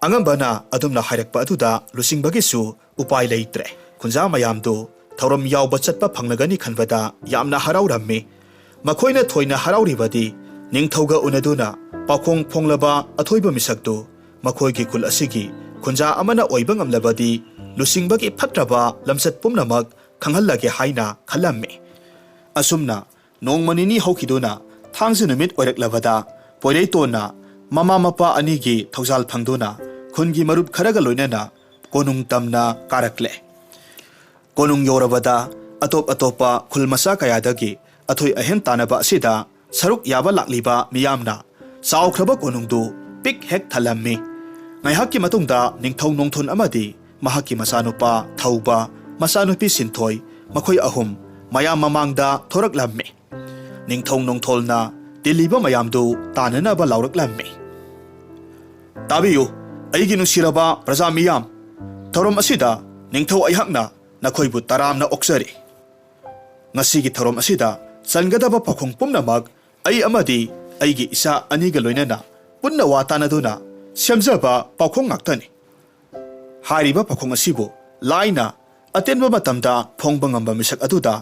ꯑꯉꯝꯕꯅ ꯑꯗꯨꯝꯅ ꯍꯥꯏꯔꯛꯄ ꯑꯗꯨꯗ ꯂꯨꯆꯤꯡꯕꯒꯤꯁꯨ ꯎꯄꯥꯏ ꯂꯩꯇ꯭ꯔꯦ꯫ ꯈꯨꯟꯖꯥ ꯃꯌꯥꯝꯗꯨ ꯊꯧꯔꯝ ꯌꯥꯎꯕ ꯆꯠꯄ ꯐꯪꯂꯒꯅꯤ ꯈꯟꯕꯗ ꯌꯥꯝꯅ ꯍꯔꯥꯎꯔꯝꯃꯤ꯫ ꯃꯈꯣꯏꯅ ꯊꯣꯏꯅ ꯍꯔꯥꯎꯔꯤꯕꯗꯤ ꯅꯤꯡꯊꯧꯒ ꯎꯅꯗꯨꯅ ꯄꯥꯎꯈꯣꯡ ꯐꯣꯡꯂꯕ ꯑꯊꯣꯏꯕ ꯃꯤꯁꯛꯇꯨ ꯃꯈꯣꯏꯒꯤ ꯈꯨꯜ ꯑꯁꯤꯒꯤ ꯈꯨꯟꯖꯥ ꯑꯃꯅ ꯑꯣꯏꯕ ꯉꯝꯂꯕꯗꯤ ꯂꯨꯆꯤꯡꯕꯒꯤ ꯐꯠꯇ꯭ꯔꯕ ꯂꯝꯆꯠ ꯄꯨꯝꯅꯃꯛ ꯈꯪꯍꯜꯂꯒꯦ ꯍꯥꯏꯅ ꯈꯜꯂꯝꯃꯤ꯫ ꯑꯁꯨꯝꯅ ꯅꯣꯡꯃ ꯅꯤꯅꯤ ꯍꯧꯈꯤꯗꯨꯅ ꯊꯥꯡꯖ ꯅꯨꯃꯤꯠ ꯑꯣꯏꯔꯛꯂꯕꯗ ꯄꯣꯏꯔꯩꯇꯣꯟꯅ ꯃꯃꯥ ꯃꯄꯥ ꯑꯅꯤꯒꯤ ꯊꯧꯖꯥꯜ ꯐꯪꯗꯨꯅ ꯈꯨꯟꯒꯤ ꯃꯔꯨꯞ ꯈꯔꯒ ꯂꯣꯏꯅꯅ ꯀꯣꯅꯨꯡ ꯇꯝꯅ ꯀꯥꯔꯛꯂꯦ꯫ ꯀꯣꯅꯨꯡ ꯌꯧꯔꯕꯗ ꯑꯇꯣꯞ ꯑꯇꯣꯞꯄ ꯈꯨꯜ ꯃꯆꯥ ꯀꯌꯥꯗꯒꯤ ꯑꯊꯣꯏ ꯑꯍꯦꯟ ꯇꯥꯟꯅꯕ ꯑꯁꯤꯗ ꯁꯔꯨꯛ ꯌꯥꯕ ꯂꯥꯛꯂꯤꯕ ꯃꯤꯌꯥꯝꯅ ꯆꯥꯎꯈ꯭ꯔꯕ ꯀꯣꯅꯨꯡꯗꯨ ꯄꯤꯛ ꯍꯦꯛ ꯊꯜꯂꯝꯃꯤ꯫ ꯉꯥꯏꯍꯥꯛꯀꯤ ꯃꯇꯨꯡꯗ ꯅꯤꯡꯊꯧ ꯅꯣꯡꯊꯣꯟ ꯑꯃꯗꯤ ꯃꯍꯥꯛꯀꯤ ꯃꯆꯥꯅꯨꯄꯥ ꯊꯧꯕ, ꯃꯆꯥꯅꯨꯄꯤ ꯁꯤꯟꯊꯣꯏ, ꯃꯈꯣꯏ ꯑꯍꯨꯝ ꯃꯌꯥꯝ ꯃꯃꯥꯡꯗ ꯊꯣꯔꯛꯂꯝꯃꯤ꯫ ꯅꯤꯡꯊꯧ ꯅꯣꯡꯊꯣꯜꯅ ꯇꯤꯜꯂꯤꯕ ꯃꯌꯥꯝꯗꯨ ꯇꯥꯟꯅꯅꯕ ꯂꯥꯎꯔꯛꯂꯝꯃꯤ꯫ "ꯇꯥꯕꯤꯌꯨ, ꯑꯩꯒꯤ ꯅꯨꯡꯁꯤꯔꯕ ꯄ꯭ꯔꯖꯥ ꯃꯤꯌꯥꯝ, ꯊꯧꯔꯝ ꯑꯁꯤꯗ ꯅꯤꯡꯊꯧ ꯑꯩꯍꯥꯛꯅ ꯅꯈꯣꯏꯕꯨ ꯇꯔꯥꯝꯅ ꯑꯣꯛꯆꯔꯤ꯫ ꯉꯁꯤꯒꯤ ꯊꯧꯔꯝ ꯑꯁꯤꯗ ꯆꯟꯒꯗꯕ ꯄꯥꯎꯈꯣꯡ ꯄꯨꯝꯅꯃꯛ ꯑꯩ ꯑꯃꯗꯤ ꯑꯩꯒꯤ ꯏꯆꯥ ꯑꯅꯤꯒ ꯂꯣꯏꯅꯅ ꯄꯨꯟꯅ ꯋꯥ ꯇꯥꯅꯗꯨꯅ ꯁꯦꯝꯖꯕ ꯄꯥꯎꯈꯣꯡ ꯉꯥꯛꯇꯅꯤ꯫ ꯍꯥꯏꯔꯤꯕ ꯄꯥꯎꯈꯣꯡ ꯑꯁꯤꯕꯨ ꯂꯥꯏꯅ ꯑꯇꯦꯟꯕ ꯃꯇꯝꯗ ꯐꯣꯡꯕ ꯉꯝꯕ ꯃꯤꯁꯛ ꯑꯗꯨꯗ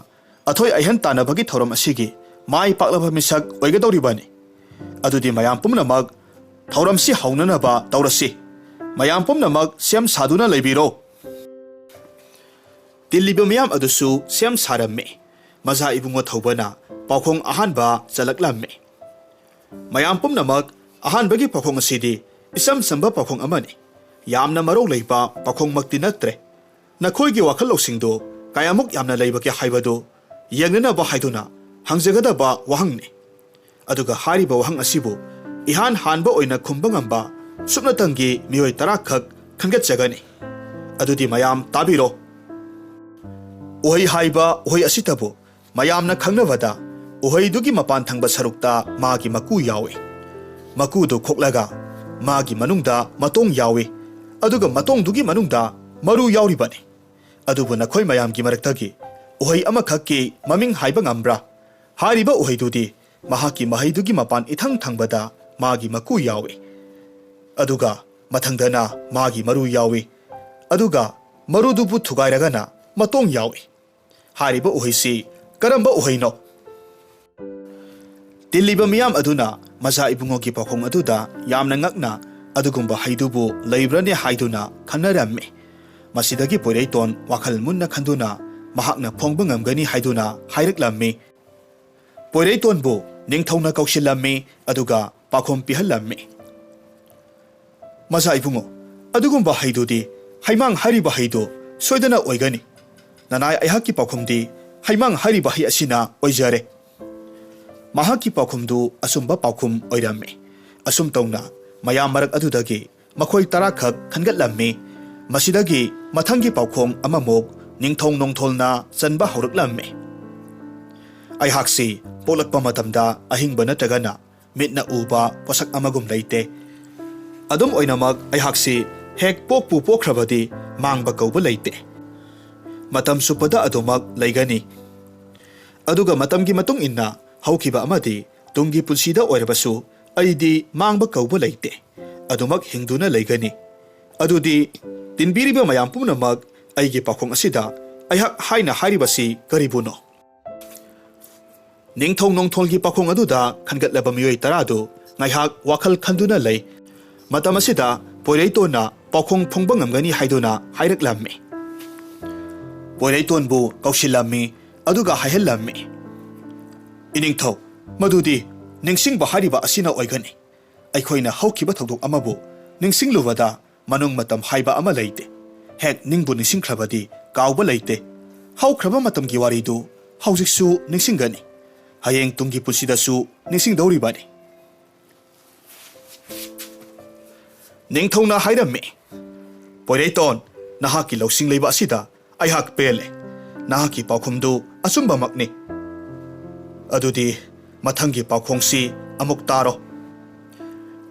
ꯑꯊꯣꯏ ꯑꯍꯦꯟ ꯇꯥꯟꯅꯕꯒꯤ ꯊꯧꯔꯝ ꯑꯁꯤꯒꯤ ꯃꯥꯏ ꯄꯥꯛꯂꯕ ꯃꯤꯁꯛ ꯑꯣꯏꯒꯗꯧꯔꯤꯕꯅꯤ꯫ ꯑꯗꯨꯗꯤ ꯃꯌꯥꯝ ꯄꯨꯝꯅꯃꯛ ꯊꯧꯔꯝꯁꯤ ꯍꯧꯅꯅꯕ ꯇꯧꯔꯁꯤ꯫ ꯃꯌꯥꯝ ꯄꯨꯝꯅꯃꯛ ꯁꯦꯝ ꯁꯥꯗꯨꯅ ꯂꯩꯕꯤꯔꯣ"꯫ ꯇꯤꯜꯂꯤꯕ ꯃꯤꯌꯥꯝ ꯑꯗꯨꯁꯨ ꯁꯦꯝ ꯁꯥꯔꯝꯃꯤ꯫ ꯃꯖꯥ ꯏꯕꯨꯡꯉꯣ ꯊꯧꯕꯅ ꯄꯥꯎꯈꯣꯡ ꯑꯍꯥꯟꯕ ꯆꯠꯂꯛꯂꯝꯃꯤ꯫ ꯃꯌꯥꯝ ꯄꯨꯝꯅꯃꯛ, ꯑꯍꯥꯟꯕꯒꯤ ꯄꯥꯎꯈꯣꯡ ꯑꯁꯤꯗꯤ ꯏꯆꯝ ꯆꯝꯕ ꯄꯥꯎꯈꯣꯡ ꯑꯃꯅꯤ꯫ ꯌꯥꯝꯅ ꯃꯔꯧ ꯂꯩꯕ ꯄꯥꯎꯈꯣꯡꯃꯛꯇꯤ ꯅꯠꯇ꯭ꯔꯦ꯫ ꯅꯈꯣꯏꯒꯤ ꯋꯥꯈꯜ ꯂꯧꯁꯤꯡꯗꯨ ꯀꯌꯥꯃꯨꯛ ꯌꯥꯝꯅ ꯂꯩꯕꯒꯦ ꯍꯥꯏꯕꯗꯨ ꯌꯦꯡꯅꯅꯕ ꯍꯥꯏꯗꯨꯅ ꯍꯪꯖꯒꯗꯕ ꯋꯥꯍꯪꯅꯤ꯫ ꯑꯗꯨꯒ ꯍꯥꯏꯔꯤꯕ ꯋꯥꯍꯪ ꯑꯁꯤꯕꯨ ꯏꯍꯥꯟ ꯍꯥꯟꯕ ꯑꯣꯏꯅ ꯈꯨꯝꯕ ꯉꯝꯕ ꯁꯨꯞꯅꯇꯪꯒꯤ ꯃꯤꯑꯣꯏ ꯇꯔꯥ ꯈꯛ ꯈꯟꯒꯠꯆꯒꯅꯤ꯫ ꯑꯗꯨꯗꯤ ꯃꯌꯥꯝ ꯇꯥꯕꯤꯔꯣ꯫ ꯎꯍꯩ ꯍꯥꯏꯕ ꯎꯍꯩ ꯑꯁꯤꯇꯕꯨ ꯃꯌꯥꯝꯅ ꯈꯪꯅꯕꯗ ꯎꯍꯩꯗꯨꯒꯤ ꯃꯄꯥꯟ ꯊꯪꯕ ꯁꯔꯨꯛꯇ ꯃꯥꯒꯤ ꯃꯀꯨ ꯌꯥꯎꯏ꯫ ꯃꯀꯨꯗꯨ ꯈꯣꯛꯂꯒ ꯃꯥꯒꯤ ꯃꯅꯨꯡꯗ ꯃꯇꯣꯡ ꯌꯥꯎꯏ, ꯑꯗꯨꯒ ꯃꯇꯣꯡꯗꯨꯒꯤ ꯃꯅꯨꯡꯗ ꯃꯔꯨ ꯌꯥꯎꯔꯤꯕꯅꯤ꯫ ꯑꯗꯨꯕꯨ ꯅꯈꯣꯏ ꯃꯌꯥꯝꯒꯤ ꯃꯔꯛꯇꯒꯤ ꯎꯍꯩ ꯑꯃꯈꯛꯀꯤ ꯃꯃꯤꯡ ꯍꯥꯏꯕ ꯉꯝꯕ꯭ꯔꯥ? ꯍꯥꯏꯔꯤꯕ ꯎꯍꯩꯗꯨꯗꯤ ꯃꯍꯥꯛꯀꯤ ꯃꯍꯩꯗꯨꯒꯤ ꯃꯄꯥꯟ ꯏꯊꯪ ꯊꯪꯕꯗ ꯃꯥꯒꯤ ꯃꯀꯨ ꯌꯥꯎꯏ, ꯑꯗꯨꯒ ꯃꯊꯪꯗꯅ ꯃꯥꯒꯤ ꯃꯔꯨ ꯌꯥꯎꯏ, ꯑꯗꯨꯒ ꯃꯔꯨꯗꯨꯕꯨ ꯊꯨꯒꯥꯏꯔꯒꯅ ꯃꯇꯣꯡ ꯌꯥꯎꯏ꯫ ꯍꯥꯏꯔꯤꯕ ꯎꯍꯩꯁꯤ ꯀꯔꯝꯕ ꯎꯍꯩꯅꯣ? ꯇꯤꯜꯂꯤꯕ ꯃꯤꯌꯥꯝ ꯑꯗꯨꯅ ꯃꯆꯥ ꯏꯕꯨꯡꯉꯣꯒꯤ ꯄꯥꯎꯈꯨꯝ ꯑꯗꯨꯗ ꯌꯥꯝꯅ ꯉꯛꯅ ꯑꯗꯨꯒꯨꯝꯕ ꯍꯩꯗꯨꯕꯨ ꯂꯩꯕ꯭ꯔꯅꯦ ꯍꯥꯏꯗꯨꯅ ꯈꯟꯅꯔꯝꯃꯤ꯫ ꯃꯁꯤꯗꯒꯤ ꯄꯣꯏꯔꯩꯇꯣꯟ ꯋꯥꯈꯜ ꯃꯨꯟꯅ ꯈꯟꯗꯨꯅ ꯃꯍꯥꯛꯅ ꯐꯣꯡꯕ ꯉꯝꯒꯅꯤ ꯍꯥꯏꯗꯨꯅ ꯍꯥꯏꯔꯛꯂꯝꯃꯤ꯫ ꯄꯣꯏꯔꯩꯇꯣꯟꯕꯨ ꯅꯤꯡꯊꯧꯅ ꯀꯧꯁꯤꯜꯂꯝꯃꯤ, ꯑꯗꯨꯒ ꯄꯥꯎꯈꯨꯝ ꯄꯤꯍꯜꯂꯝꯃꯤ꯫ ꯃꯆꯥ ꯏꯕꯨꯡꯉꯣ, ꯑꯗꯨꯒꯨꯝꯕ ꯍꯩꯗꯨꯗꯤ ꯍꯩꯃꯥꯡ ꯍꯥꯏꯔꯤꯕ ꯍꯩꯗꯨ ꯁꯣꯏꯗꯅ ꯑꯣꯏꯒꯅꯤ꯫ ꯅꯅꯥꯏ ꯑꯩꯍꯥꯛꯀꯤ ꯄꯥꯎꯈꯨꯝꯗꯤ ꯍꯩꯃꯥꯡ ꯍꯥꯏꯔꯤꯕ ꯍꯩ ꯑꯁꯤꯅ ꯑꯣꯏꯖꯔꯦ꯫ ꯃꯍꯥꯛꯀꯤ ꯄꯥꯎꯈꯨꯝꯗꯨ ꯑꯆꯨꯝꯕ ꯄꯥꯎꯈꯨꯝ ꯑꯣꯏꯔꯝꯃꯤ꯫ ꯑꯁꯨꯝ ꯇꯧꯅ ꯃꯌꯥꯝ ꯃꯔꯛ ꯑꯗꯨꯗꯒꯤ ꯃꯈꯣꯏ ꯇꯔꯥꯈꯛ ꯈꯟꯒꯠꯂꯝꯃꯤ꯫ ꯃꯁꯤꯗꯒꯤ ꯃꯊꯪꯒꯤ ꯄꯥꯎꯈꯣꯡ ꯑꯃꯃꯨꯛ ꯅꯤꯡꯊꯧ ꯅꯣꯡꯊꯣꯜꯅ ꯆꯟꯕ ꯍꯧꯔꯛꯂꯝꯃꯤ꯫ ꯑꯩꯍꯥꯛꯁꯤ ꯄꯣꯛꯂꯛꯄ ꯃꯇꯝꯗ ꯑꯍꯤꯡꯕ ꯅꯠꯇ꯭ꯔꯒꯅ ꯃꯤꯠꯅ ꯎꯕ ꯄꯣꯠꯁꯛ ꯑꯃꯒꯨꯝ ꯂꯩꯇꯦ꯫ ꯑꯗꯨꯝ ꯑꯣꯏꯅꯃꯛ ꯑꯩꯍꯥꯛꯁꯤ ꯍꯦꯛ ꯄꯣꯛꯄꯨ ꯄꯣꯛꯈ꯭ꯔꯕꯗꯤ ꯃꯥꯡꯕ ꯀꯧꯕ ꯂꯩꯇꯦ꯫ ꯃꯇꯝ ꯆꯨꯞꯄꯗ ꯑꯗꯨꯃꯛ ꯂꯩꯒꯅꯤ꯫ ꯑꯗꯨꯒ ꯃꯇꯝꯒꯤ ꯃꯇꯨꯡ ꯏꯟꯅ ꯍꯧꯈꯤꯕ ꯑꯃꯗꯤ ꯇꯨꯡꯒꯤ ꯄꯨꯟꯁꯤꯗ ꯑꯣꯏꯔꯕꯁꯨ ꯑꯩꯗꯤ ꯃꯥꯡꯕ ꯀꯧꯕ ꯂꯩꯇꯦ꯫ ꯑꯗꯨꯃꯛ ꯍꯤꯡꯗꯨꯅ ꯂꯩꯒꯅꯤ꯫ ꯑꯗꯨꯗꯤ ꯇꯤꯟꯕꯤꯔꯤꯕ ꯃꯌꯥꯝ ꯄꯨꯝꯅꯃꯛ ꯑꯩꯒꯤ ꯄꯥꯎꯈꯨꯝ ꯑꯁꯤꯗ ꯑꯩꯍꯥꯛ ꯍꯥꯏꯅ ꯍꯥꯏꯔꯤꯕꯁꯤ ꯀꯔꯤꯕꯨꯅꯣ? ꯅꯤꯡꯊꯧ ꯅꯣꯡꯊꯣꯜꯒꯤ ꯄꯥꯎꯈꯨꯝ ꯑꯗꯨꯗ ꯈꯟꯒꯠꯂꯕ ꯃꯤꯑꯣꯏ ꯇꯔꯥꯗꯨ ꯉꯥꯏꯍꯥꯛ ꯋꯥꯈꯜ ꯈꯟꯗꯨꯅ ꯂꯩ꯫ ꯃꯇꯝ ꯑꯁꯤꯗ ꯄꯣꯏꯔꯩꯇꯣꯟꯅ ꯄꯥꯎꯈꯨꯝ ꯐꯣꯡꯕ ꯉꯝꯒꯅꯤ ꯍꯥꯏꯗꯨꯅ ꯍꯥꯏꯔꯛꯂꯝꯃꯤ꯫ ꯄꯣꯏꯔꯩꯇꯣꯟꯕꯨ ꯀꯧꯁꯤꯜꯂꯝꯃꯤ, ꯑꯗꯨꯒ ꯍꯥꯏꯍꯜꯂꯝꯃꯤ, "ꯏꯅꯤꯡꯊꯧ, ꯃꯗꯨꯗꯤ ꯅꯤꯡꯁꯤꯡꯕ ꯍꯥꯏꯔꯤꯕ ꯑꯁꯤꯅ ꯑꯣꯏꯒꯅꯤ꯫ ꯑꯩꯈꯣꯏꯅ ꯍꯧꯈꯤꯕ ꯊꯧꯗꯣꯛ ꯑꯃꯕꯨ ꯅꯤꯡꯁꯤꯡꯂꯨꯕꯗ ꯃꯅꯨꯡ ꯃꯇꯝ ꯍꯥꯏꯕ ꯑꯃ ꯂꯩꯇꯦ꯫ ꯍꯦꯛ ꯅꯤꯡꯕꯨ ꯅꯤꯡꯁꯤꯡꯈ꯭ꯔꯕꯗꯤ ꯀꯥꯎꯕ ꯂꯩꯇꯦ꯫ ꯍꯧꯈ꯭ꯔꯕ ꯃꯇꯝꯒꯤ ꯋꯥꯔꯤꯗꯨ ꯍꯧꯖꯤꯛꯁꯨ ꯅꯤꯡꯁꯤꯡꯒꯅꯤ꯫ ꯍꯌꯦꯡ ꯇꯨꯡꯒꯤ ꯄꯨꯟꯁꯤꯗꯁꯨ ꯅꯤꯡꯁꯤꯡꯗꯧꯔꯤꯕꯅꯤ꯫" ꯅꯤꯡꯊꯧꯅ ꯍꯥꯏꯔꯝꯃꯤ, "ꯄꯣꯏꯔꯩꯇꯣꯟ, ꯅꯍꯥꯛꯀꯤ ꯂꯧꯁꯤꯡ ꯂꯩꯕ ꯑꯁꯤꯗ ꯑꯩꯍꯥꯛ ꯄꯦꯜꯂꯦ꯫ ꯅꯍꯥꯛꯀꯤ ꯄꯥꯎꯈꯨꯝꯗꯨ ꯑꯆꯨꯝꯕꯃꯛꯅꯤ꯫ ꯑꯗꯨꯗꯤ ꯃꯊꯪꯒꯤ ꯄꯥꯎꯈꯣꯡꯁꯤ ꯑꯃꯨꯛ ꯇꯥꯔꯣ꯫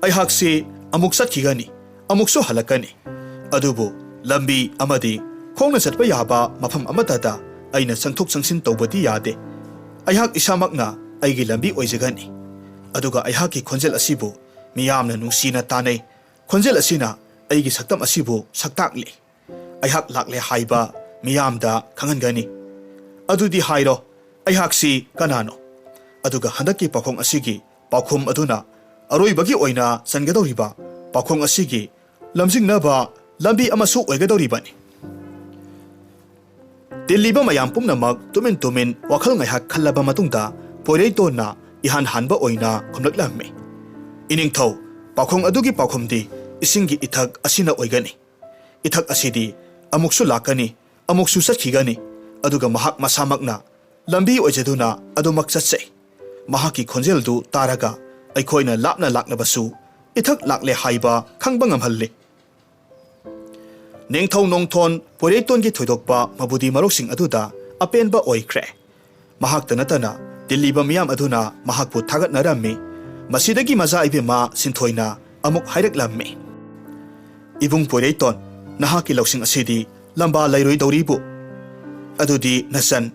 ꯑꯩꯍꯥꯛꯁꯤ ꯑꯃꯨꯛ ꯆꯠꯈꯤꯒꯅꯤ, ꯑꯃꯨꯛꯁꯨ ꯍꯜꯂꯛꯀꯅꯤ꯫ ꯑꯗꯨꯕꯨ ꯂꯝꯕꯤ ꯑꯃꯗꯤ ꯈꯣꯡꯅ ꯆꯠꯄ ꯌꯥꯕ ꯃꯐꯝ ꯑꯃꯠꯇꯗ ꯑꯩꯅ ꯆꯪꯊꯣꯛ ꯆꯪꯁꯤꯟ ꯇꯧꯕꯗꯤ ꯌꯥꯗꯦ꯫ ꯑꯩꯍꯥꯛ ꯏꯁꯥꯃꯛꯅ ꯑꯩꯒꯤ ꯂꯝꯕꯤ ꯑꯣꯏꯖꯒꯅꯤ꯫ ꯑꯗꯨꯒ ꯑꯩꯍꯥꯛꯀꯤ ꯈꯣꯟꯖꯦꯜ ꯑꯁꯤꯕꯨ ꯃꯤꯌꯥꯝꯅ ꯅꯨꯡꯁꯤꯅ ꯇꯥꯅꯩ꯫ ꯈꯣꯟꯖꯦꯜ ꯑꯁꯤꯅ ꯑꯩꯒꯤ ꯁꯛꯇꯝ ꯑꯁꯤꯕꯨ ꯁꯛꯇꯥꯛꯂꯤ꯫ ꯑꯩꯍꯥꯛ ꯂꯥꯛꯂꯦ ꯍꯥꯏꯕ ꯃꯤꯌꯥꯝꯗ ꯈꯪꯍꯟꯒꯅꯤ꯫ ꯑꯗꯨꯗꯤ ꯍꯥꯏꯔꯣ, ꯑꯩꯍꯥꯛꯁꯤ ꯀꯅꯥꯅꯣ? ꯑꯗꯨꯒ ꯍꯟꯗꯛꯀꯤ ꯄꯥꯎꯈꯣꯡ ꯑꯁꯤꯒꯤ ꯄꯥꯎꯈꯨꯝ ꯑꯗꯨꯅ ꯑꯔꯣꯏꯕꯒꯤ ꯑꯣꯏꯅ ꯆꯟꯒꯗꯧꯔꯤꯕ ꯄꯥꯎꯈꯣꯡ ꯑꯁꯤꯒꯤ ꯂꯝꯖꯤꯡꯅꯕ ꯂꯝꯕꯤ ꯑꯃꯁꯨ ꯑꯣꯏꯒꯗꯧꯔꯤꯕꯅꯤ꯫" ꯇꯤꯜꯂꯤꯕ ꯃꯌꯥꯝ ꯄꯨꯝꯅꯃꯛ ꯇꯨꯃꯤꯟ ꯇꯨꯃꯤꯟ ꯋꯥꯈꯜ ꯉꯥꯏꯍꯥꯛ ꯈꯜꯂꯕ ꯃꯇꯨꯡꯗ ꯄꯣꯏꯔꯩꯇꯣꯟꯅ ꯏꯍꯥꯟ ꯍꯥꯟꯕ ꯑꯣꯏꯅ ꯈꯨꯝꯂꯛꯂꯝꯃꯤ, "ꯏꯅꯤꯡꯊꯧ, ꯄꯥꯎꯈꯣꯡ ꯑꯗꯨꯒꯤ ꯄꯥꯎꯈꯨꯝꯗꯤ ꯏꯁꯤꯡꯒꯤ ꯏꯊꯛ ꯑꯁꯤꯅ ꯑꯣꯏꯒꯅꯤ꯫ ꯏꯊꯛ ꯑꯁꯤꯗꯤ ꯑꯃꯨꯛꯁꯨ ꯂꯥꯛꯀꯅꯤ, ꯑꯃꯨꯛꯁꯨ ꯆꯠꯈꯤꯒꯅꯤ, ꯑꯗꯨꯒ ꯃꯍꯥꯛ ꯃꯁꯥꯃꯛꯅ ꯂꯝꯕꯤ ꯑꯣꯏꯖꯗꯨꯅ ꯑꯗꯨꯃꯛ ꯆꯠꯆꯩ꯫ ꯃꯍꯥꯛꯀꯤ ꯈꯣꯟꯖꯦꯜꯗꯨ ꯇꯥꯔꯒ ꯑꯩꯈꯣꯏꯅ ꯂꯥꯞꯅ ꯂꯥꯛꯂꯕꯁꯨ ꯏꯊꯛ ꯂꯥꯛꯂꯦ ꯍꯥꯏꯕ ꯈꯪꯕ ꯉꯝꯍꯜꯂꯤ꯫ ꯅꯤꯡꯊꯧ ꯅꯣꯡꯊꯣꯟ ꯄꯣꯏꯔꯩꯇꯣꯟꯒꯤ ꯊꯣꯏꯗꯣꯛꯄ ꯃꯕꯨꯗꯤ ꯃꯔꯧꯁꯤꯡ ꯑꯗꯨꯗ ꯑꯄꯦꯟꯕ ꯑꯣꯏꯈ꯭ꯔꯦ꯫ ꯃꯍꯥꯛꯇ ꯅꯠꯇꯅ ꯇꯤꯜꯂꯤꯕ ꯃꯤꯌꯥꯝ ꯑꯗꯨꯅ ꯃꯍꯥꯛꯄꯨ ꯊꯥꯒꯠꯅꯔꯝꯃꯤ꯫ ꯃꯁꯤꯗꯒꯤ ꯃꯖꯥ ꯏꯕꯦꯝꯃ ꯁꯤꯟꯊꯣꯏꯅ ꯑꯃꯨꯛ ꯍꯥꯏꯔꯛꯂꯝꯃꯤ, "ꯏꯕꯨꯡ ꯄꯣꯏꯔꯩꯇꯣꯟ, ꯅꯍꯥꯛꯀꯤ ꯂꯧꯁꯤꯡ ꯑꯁꯤꯗꯤ ꯂꯝꯕꯥ ꯂꯩꯔꯣꯏꯗꯧꯔꯤꯕꯨ꯫ ꯑꯗꯨꯗꯤ ꯅꯆꯟ,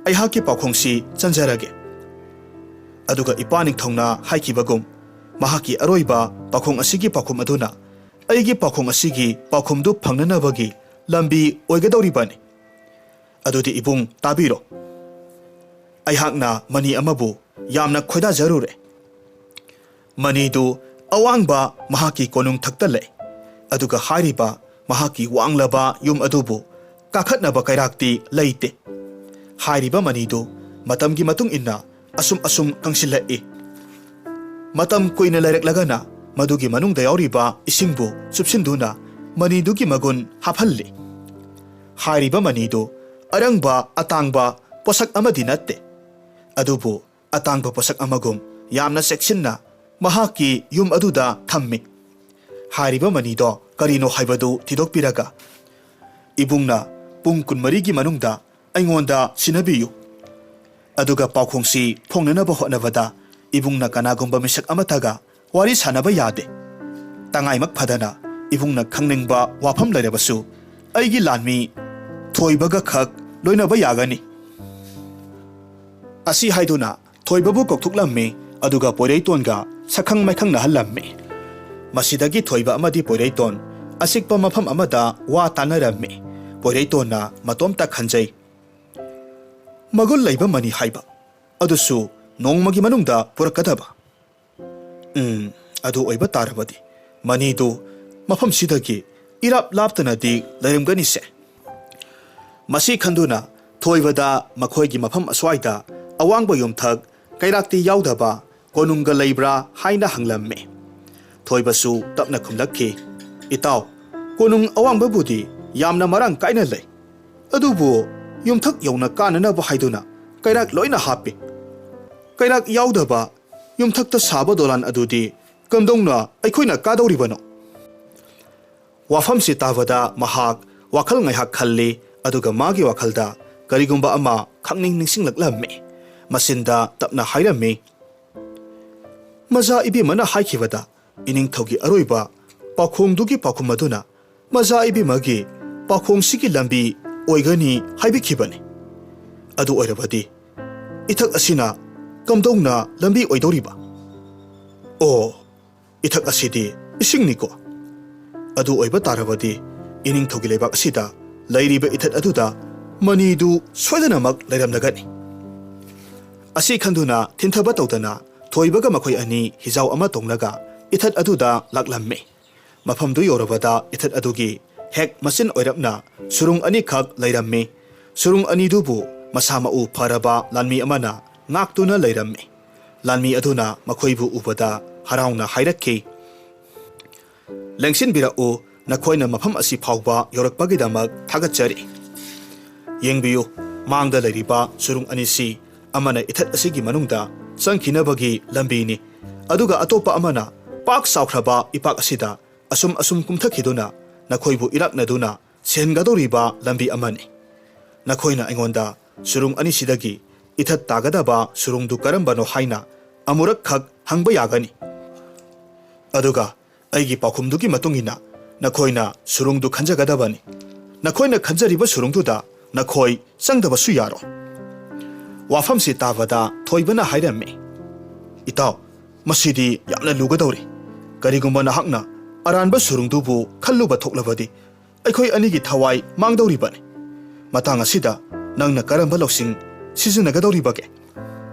ꯑꯩꯍꯥꯛꯀꯤ ꯄꯥꯎꯈꯣꯡꯁꯤ ꯆꯟꯖꯔꯒꯦ꯫" ꯑꯗꯨꯒ ꯏꯄꯥ ꯅꯤꯡꯊꯧꯅ ꯍꯥꯏꯈꯤꯕꯒꯨꯝ, ꯃꯍꯥꯛꯀꯤ ꯑꯔꯣꯏꯕ ꯄꯥꯎꯈꯣꯡ ꯑꯁꯤꯒꯤ ꯄꯥꯎꯈꯨꯝ ꯑꯗꯨꯅ ꯑꯩꯒꯤ ꯄꯥꯎꯈꯣꯡ ꯑꯁꯤꯒꯤ ꯄꯥꯎꯈꯨꯝꯗꯨ ꯐꯪꯅꯅꯕꯒꯤ ꯂꯝꯕꯤ ꯑꯣꯏꯒꯗꯧꯔꯤꯕꯅꯤ꯫ ꯑꯗꯨꯗꯤ ꯏꯕꯨꯡ ꯇꯥꯕꯤꯔꯣ꯫ ꯑꯩꯍꯥꯛꯅ ꯃꯅꯤ ꯑꯃꯕꯨ ꯌꯥꯝꯅ ꯈꯣꯏꯗꯥꯖꯔꯨꯔꯦ꯫ ꯃꯅꯤꯗꯨ ꯑꯋꯥꯡꯕ ꯃꯍꯥꯛꯀꯤ ꯀꯣꯅꯨꯡꯊꯛꯇ ꯂꯩ꯫ ꯑꯗꯨꯒ ꯍꯥꯏꯔꯤꯕ ꯃꯍꯥꯛꯀꯤ ꯋꯥꯡꯂꯕ ꯌꯨꯝ ꯑꯗꯨꯕꯨ ꯀꯥꯈꯠꯅꯕ ꯀꯩꯔꯥꯛꯇꯤ ꯂꯩꯇꯦ꯫ ꯍꯥꯏꯔꯤꯕ ꯃꯅꯤꯗꯨ ꯃꯇꯝꯒꯤ ꯃꯇꯨꯡ ꯏꯟꯅ ꯑꯁꯨꯝ ꯑꯁꯨꯝ ꯀꯪꯁꯤꯜꯂꯛꯏ꯫ ꯃꯇꯝ ꯀꯨꯏꯅ ꯂꯩꯔꯛꯂꯒꯅ ꯃꯗꯨꯒꯤ ꯃꯅꯨꯡꯗ ꯌꯥꯎꯔꯤꯕ ꯏꯁꯤꯡꯕꯨ ꯆꯨꯞꯁꯤꯟꯗꯨꯅ ꯃꯅꯤꯗꯨꯒꯤ ꯃꯒꯨꯟ ꯍꯥꯞꯍꯜꯂꯤ꯫ ꯍꯥꯏꯔꯤꯕ ꯃꯅꯤꯗꯨ ꯑꯔꯪꯕ ꯑꯇꯥꯡꯕ ꯄꯣꯠꯁꯛ ꯑꯃꯗꯤ ꯅꯠꯇꯦ, ꯑꯗꯨꯕꯨ ꯑꯇꯥꯡꯕ ꯄꯣꯠꯁꯛ ꯑꯃꯒꯨꯝ ꯌꯥꯝꯅ ꯆꯦꯛꯁꯤꯟꯅ ꯃꯍꯥꯛꯀꯤ ꯌꯨꯝ ꯑꯗꯨꯗ ꯊꯝꯃꯤ꯫ ꯍꯥꯏꯔꯤꯕ ꯃꯅꯤꯗꯣ ꯀꯔꯤꯅꯣ ꯍꯥꯏꯕꯗꯨ ꯊꯤꯗꯣꯛꯄꯤꯔꯒ ꯏꯕꯨꯡꯅ ꯄꯨꯡ ꯀꯨꯟꯃꯔꯤꯒꯤ ꯃꯅꯨꯡꯗ ꯑꯩꯉꯣꯟꯗ ꯁꯤꯟꯅꯕꯤꯌꯨ꯫ ꯑꯗꯨꯒ ꯄꯥꯎꯈꯣꯡꯁꯤ ꯐꯣꯡꯅꯅꯕ ꯍꯣꯠꯅꯕꯗ ꯏꯕꯨꯡꯅ ꯀꯅꯥꯒꯨꯝꯕ ꯃꯤꯁꯛ ꯑꯃꯠꯇꯒ ꯋꯥꯔꯤ ꯁꯥꯅꯕ ꯌꯥꯗꯦ꯫ ꯇꯉꯥꯏꯃꯛ ꯐꯗꯅ ꯏꯕꯨꯡꯅ ꯈꯪꯅꯤꯡꯕ ꯋꯥꯐꯝ ꯂꯩꯔꯕꯁꯨ ꯑꯩꯒꯤ ꯂꯥꯟꯃꯤ ꯊꯣꯏꯕꯒ ꯈꯛ ꯂꯣꯏꯅꯕ ꯌꯥꯒꯅꯤ꯫ ꯑꯁꯤ ꯍꯥꯏꯗꯨꯅ ꯊꯣꯏꯕꯕꯨ ꯀꯧꯊꯣꯛꯂꯝꯃꯤ, ꯑꯗꯨꯒ ꯄꯣꯏꯔꯩꯇꯣꯟꯒ ꯁꯛꯈꯪ ꯃꯥꯏꯈꯪꯅꯍꯜꯂꯝꯃꯤ꯫ ꯃꯁꯤꯗꯒꯤ ꯊꯣꯏꯕ ꯑꯃꯗꯤ ꯄꯣꯏꯔꯩꯇꯣꯟ ꯑꯆꯤꯛꯄ ꯃꯐꯝ ꯑꯃꯗ ꯋꯥ ꯇꯥꯅꯔꯝꯃꯤ꯫ ꯄꯣꯏꯔꯩꯇꯣꯟꯅ ꯃꯇꯣꯝꯇ ꯈꯟꯖꯩ, "ꯃꯒꯨꯟ ꯂꯩꯕ ꯃꯅꯤ ꯍꯥꯏꯕ, ꯑꯗꯨꯁꯨ ꯅꯣꯡꯃꯒꯤ ꯃꯅꯨꯡꯗ ꯄꯨꯔꯛꯀꯗꯕ꯫ ꯎꯝ, ꯑꯗꯨ ꯑꯣꯏꯕ ꯇꯥꯔꯕꯗꯤ ꯃꯅꯤꯗꯨ ꯃꯐꯝꯁꯤꯗꯒꯤ ꯏꯔꯥꯞ ꯂꯥꯞꯇꯅꯗꯤ ꯂꯩꯔꯝꯒꯅꯤꯁꯦ꯫" ꯃꯁꯤ ꯈꯟꯗꯨꯅ ꯊꯣꯏꯕꯗ ꯃꯈꯣꯏꯒꯤ ꯃꯐꯝ ꯑꯁ꯭ꯋꯥꯏꯗ ꯑꯋꯥꯡꯕ ꯌꯨꯝꯊꯛ ꯀꯩꯔꯥꯛꯇꯤ ꯌꯥꯎꯗꯕ ꯀꯣꯅꯨꯡꯒ ꯂꯩꯕ꯭ꯔꯥ ꯍꯥꯏꯅ ꯍꯪꯂꯝꯃꯤ꯫ ꯊꯣꯏꯕꯁꯨ ꯇꯞꯅ ꯈꯨꯝꯂꯛꯈꯤ, "ꯏꯇꯥꯎ, ꯀꯣꯅꯨꯡ ꯑꯋꯥꯡꯕꯕꯨꯗꯤ ꯌꯥꯝꯅ ꯃꯔꯥꯡ ꯀꯥꯏꯅ ꯂꯩ, ꯑꯗꯨꯕꯨ ꯌꯨꯝꯊꯛ ꯌꯧꯅ ꯀꯥꯅꯅꯕ ꯍꯥꯏꯗꯨꯅ ꯀꯩꯔꯥꯛ ꯂꯣꯏꯅ ꯍꯥꯞꯄꯤ꯫ ꯀꯩꯔꯥꯛ ꯌꯥꯎꯗꯕ ꯌꯨꯝꯊꯛꯇ ꯁꯥꯕ ꯗꯣꯂꯥꯟ ꯑꯗꯨꯗꯤ ꯀꯝꯗꯧꯅ ꯑꯩꯈꯣꯏꯅ ꯀꯥꯗꯧꯔꯤꯕꯅꯣ? ꯋꯥꯐꯝꯁꯤ ꯇꯥꯕꯗ ꯃꯍꯥꯛ ꯋꯥꯈꯜ ꯉꯥꯏꯍꯥꯛ ꯈꯜꯂꯤ, ꯑꯗꯨꯒ ꯃꯥꯒꯤ ꯋꯥꯈꯜꯗ ꯀꯔꯤꯒꯨꯝꯕ ꯑꯃ ꯈꯪꯅꯤꯡ ꯅꯤꯡꯁꯤꯡꯂꯛꯂꯝꯃꯤ꯫ ꯃꯆꯤꯟꯗ ꯇꯞꯅ ꯍꯥꯏꯔꯝꯃꯤ, "ꯃꯖꯥ ꯏꯕꯦꯝꯃꯅ ꯍꯥꯏꯈꯤꯕꯗ ꯏꯅꯤꯡꯊꯧꯒꯤ ꯑꯔꯣꯏꯕ ꯄꯥꯎꯈꯣꯡꯗꯨꯒꯤ ꯄꯥꯎꯈꯨꯝ ꯑꯗꯨꯅ ꯃꯖꯥ ꯏꯕꯦꯝꯃꯒꯤ ꯄꯥꯎꯈꯣꯡꯁꯤꯒꯤ ꯂꯝꯕꯤ ꯑꯣꯏꯒꯅꯤ ꯍꯥꯏꯕꯤꯈꯤꯕꯅꯤ꯫ ꯑꯗꯨ ꯑꯣꯏꯔꯕꯗꯤ ꯏꯊꯛ ꯑꯁꯤꯅ ꯀꯝꯗꯧꯅ ꯂꯝꯕꯤ ꯑꯣꯏꯗꯧꯔꯤꯕ? ꯑꯣ, ꯏꯊꯛ ꯑꯁꯤꯗꯤ ꯏꯁꯤꯡꯅꯤꯀꯣ꯫ ꯑꯗꯨ ꯑꯣꯏꯕ ꯇꯥꯔꯕꯗꯤ ꯏꯅꯤꯡꯊꯧꯒꯤ ꯂꯩꯕꯥꯛ ꯑꯁꯤꯗ ꯂꯩꯔꯤꯕ ꯏꯊꯠ ꯑꯗꯨꯗ ꯃꯅꯤꯗꯨ ꯁꯣꯏꯗꯅꯃꯛ ꯂꯩꯔꯝꯂꯒꯅꯤ꯫" ꯑꯁꯤ ꯈꯟꯗꯨꯅ ꯊꯤꯟꯊꯕ ꯇꯧꯗꯅ ꯊꯣꯏꯕꯒ ꯃꯈꯣꯏ ꯑꯅꯤ ꯍꯤꯖꯥꯎ ꯑꯃ ꯇꯣꯡꯂꯒ ꯏꯊꯠ ꯑꯗꯨꯗ ꯂꯥꯛꯂꯝꯃꯤ꯫ ꯃꯐꯝꯗꯨ ꯌꯧꯔꯕꯗ ꯏꯊꯠ ꯑꯗꯨꯒꯤ ꯍꯦꯛ ꯃꯆꯤꯟ ꯑꯣꯏꯔꯞꯅ ꯁꯨꯔꯨꯡ ꯑꯅꯤꯈꯛ ꯂꯩꯔꯝꯃꯤ꯫ ꯁꯨꯔꯨꯡ ꯑꯅꯤꯗꯨꯕꯨ ꯃꯁꯥ ꯃꯎ ꯐꯔꯕ ꯂꯥꯟꯃꯤ ꯑꯃꯅ ꯉꯥꯛꯇꯨꯅ ꯂꯩꯔꯝꯃꯤ꯫ ꯂꯥꯟꯃꯤ ꯑꯗꯨꯅ ꯃꯈꯣꯏꯕꯨ ꯎꯕꯗ ꯍꯔꯥꯎꯅ ꯍꯥꯏꯔꯛꯈꯤ, "ꯂꯦꯡꯁꯤꯟꯕꯤꯔꯛꯎ, ꯅꯈꯣꯏꯅ ꯃꯐꯝ ꯑꯁꯤ ꯐꯥꯎꯕ ꯌꯧꯔꯛꯄꯒꯤꯗꯃꯛ ꯊꯥꯒꯠꯆꯔꯤ꯫ ꯌꯦꯡꯕꯤꯌꯨ, ꯃꯥꯡꯗ ꯂꯩꯔꯤꯕ ꯁꯨꯔꯨꯡ ꯑꯅꯤꯁꯤ ꯑꯃꯅ ꯏꯊꯠ ꯑꯁꯤꯒꯤ ꯃꯅꯨꯡꯗ ꯆꯪꯈꯤꯅꯕꯒꯤ ꯂꯝꯕꯤꯅꯤ, ꯑꯗꯨꯒ ꯑꯇꯣꯞꯄ ꯑꯃꯅ ꯄꯥꯛ ꯆꯥꯎꯈ꯭ꯔꯕ ꯏꯄꯥꯛ ꯑꯁꯤꯗ ꯑꯁꯨꯝ ꯑꯁꯨꯝ ꯀꯨꯝꯊꯈꯤꯗꯨꯅ ꯅꯈꯣꯏꯕꯨ ꯏꯔꯥꯛꯅꯗꯨꯅ ꯁꯤꯍꯟꯒꯗꯧꯔꯤꯕ ꯂꯝꯕꯤ ꯑꯃꯅꯤ꯫ ꯅꯈꯣꯏꯅ ꯑꯩꯉꯣꯟꯗ ꯁꯨꯔꯨꯡ ꯑꯅꯤꯁꯤꯗꯒꯤ ꯏꯊꯠ ꯇꯥꯒꯗꯕ ꯁꯨꯔꯨꯡꯗꯨ ꯀꯔꯝꯕꯅꯣ ꯍꯥꯏꯅ ꯑꯃꯨꯔꯛꯈꯛ ꯍꯪꯕ ꯌꯥꯒꯅꯤ꯫ ꯑꯗꯨꯒ ꯑꯩꯒꯤ ꯄꯥꯎꯈꯨꯝꯗꯨꯒꯤ ꯃꯇꯨꯡ ꯏꯟꯅ ꯅꯈꯣꯏꯅ ꯁꯨꯔꯨꯡꯗꯨ ꯈꯟꯖꯒꯗꯕꯅꯤ꯫ ꯅꯈꯣꯏꯅ ꯈꯟꯖꯔꯤꯕ ꯁꯨꯔꯨꯡꯗꯨꯗ ꯅꯈꯣꯏ ꯆꯪꯗꯕꯁꯨ ꯌꯥꯔꯣꯏ꯫" ꯋꯥꯐꯝꯁꯤ ꯇꯥꯕꯗ ꯊꯣꯏꯕꯅ ꯍꯥꯏꯔꯝꯃꯤ, "ꯏꯇꯥꯎ, ꯃꯁꯤꯗꯤ ꯌꯥꯝꯅ ꯂꯨꯒꯗꯧꯔꯤ꯫ ꯀꯔꯤꯒꯨꯝꯕ ꯅꯍꯥꯛꯅ ꯑꯔꯥꯟꯕ ꯁꯨꯔꯨꯡꯗꯨꯕꯨ ꯈꯜꯂꯨꯕ ꯊꯣꯛꯂꯕꯗꯤ ꯑꯩꯈꯣꯏ ꯑꯅꯤꯒꯤ ꯊꯋꯥꯏ ꯃꯥꯡꯗꯧꯔꯤꯕꯅꯤ꯫ ꯃꯇꯥꯡ ꯑꯁꯤꯗ ꯅꯪꯅ ꯀꯔꯝꯕ ꯂꯧꯁꯤꯡ ꯁꯤꯖꯤꯟꯅꯒꯗꯧꯔꯤꯕꯒꯦ?"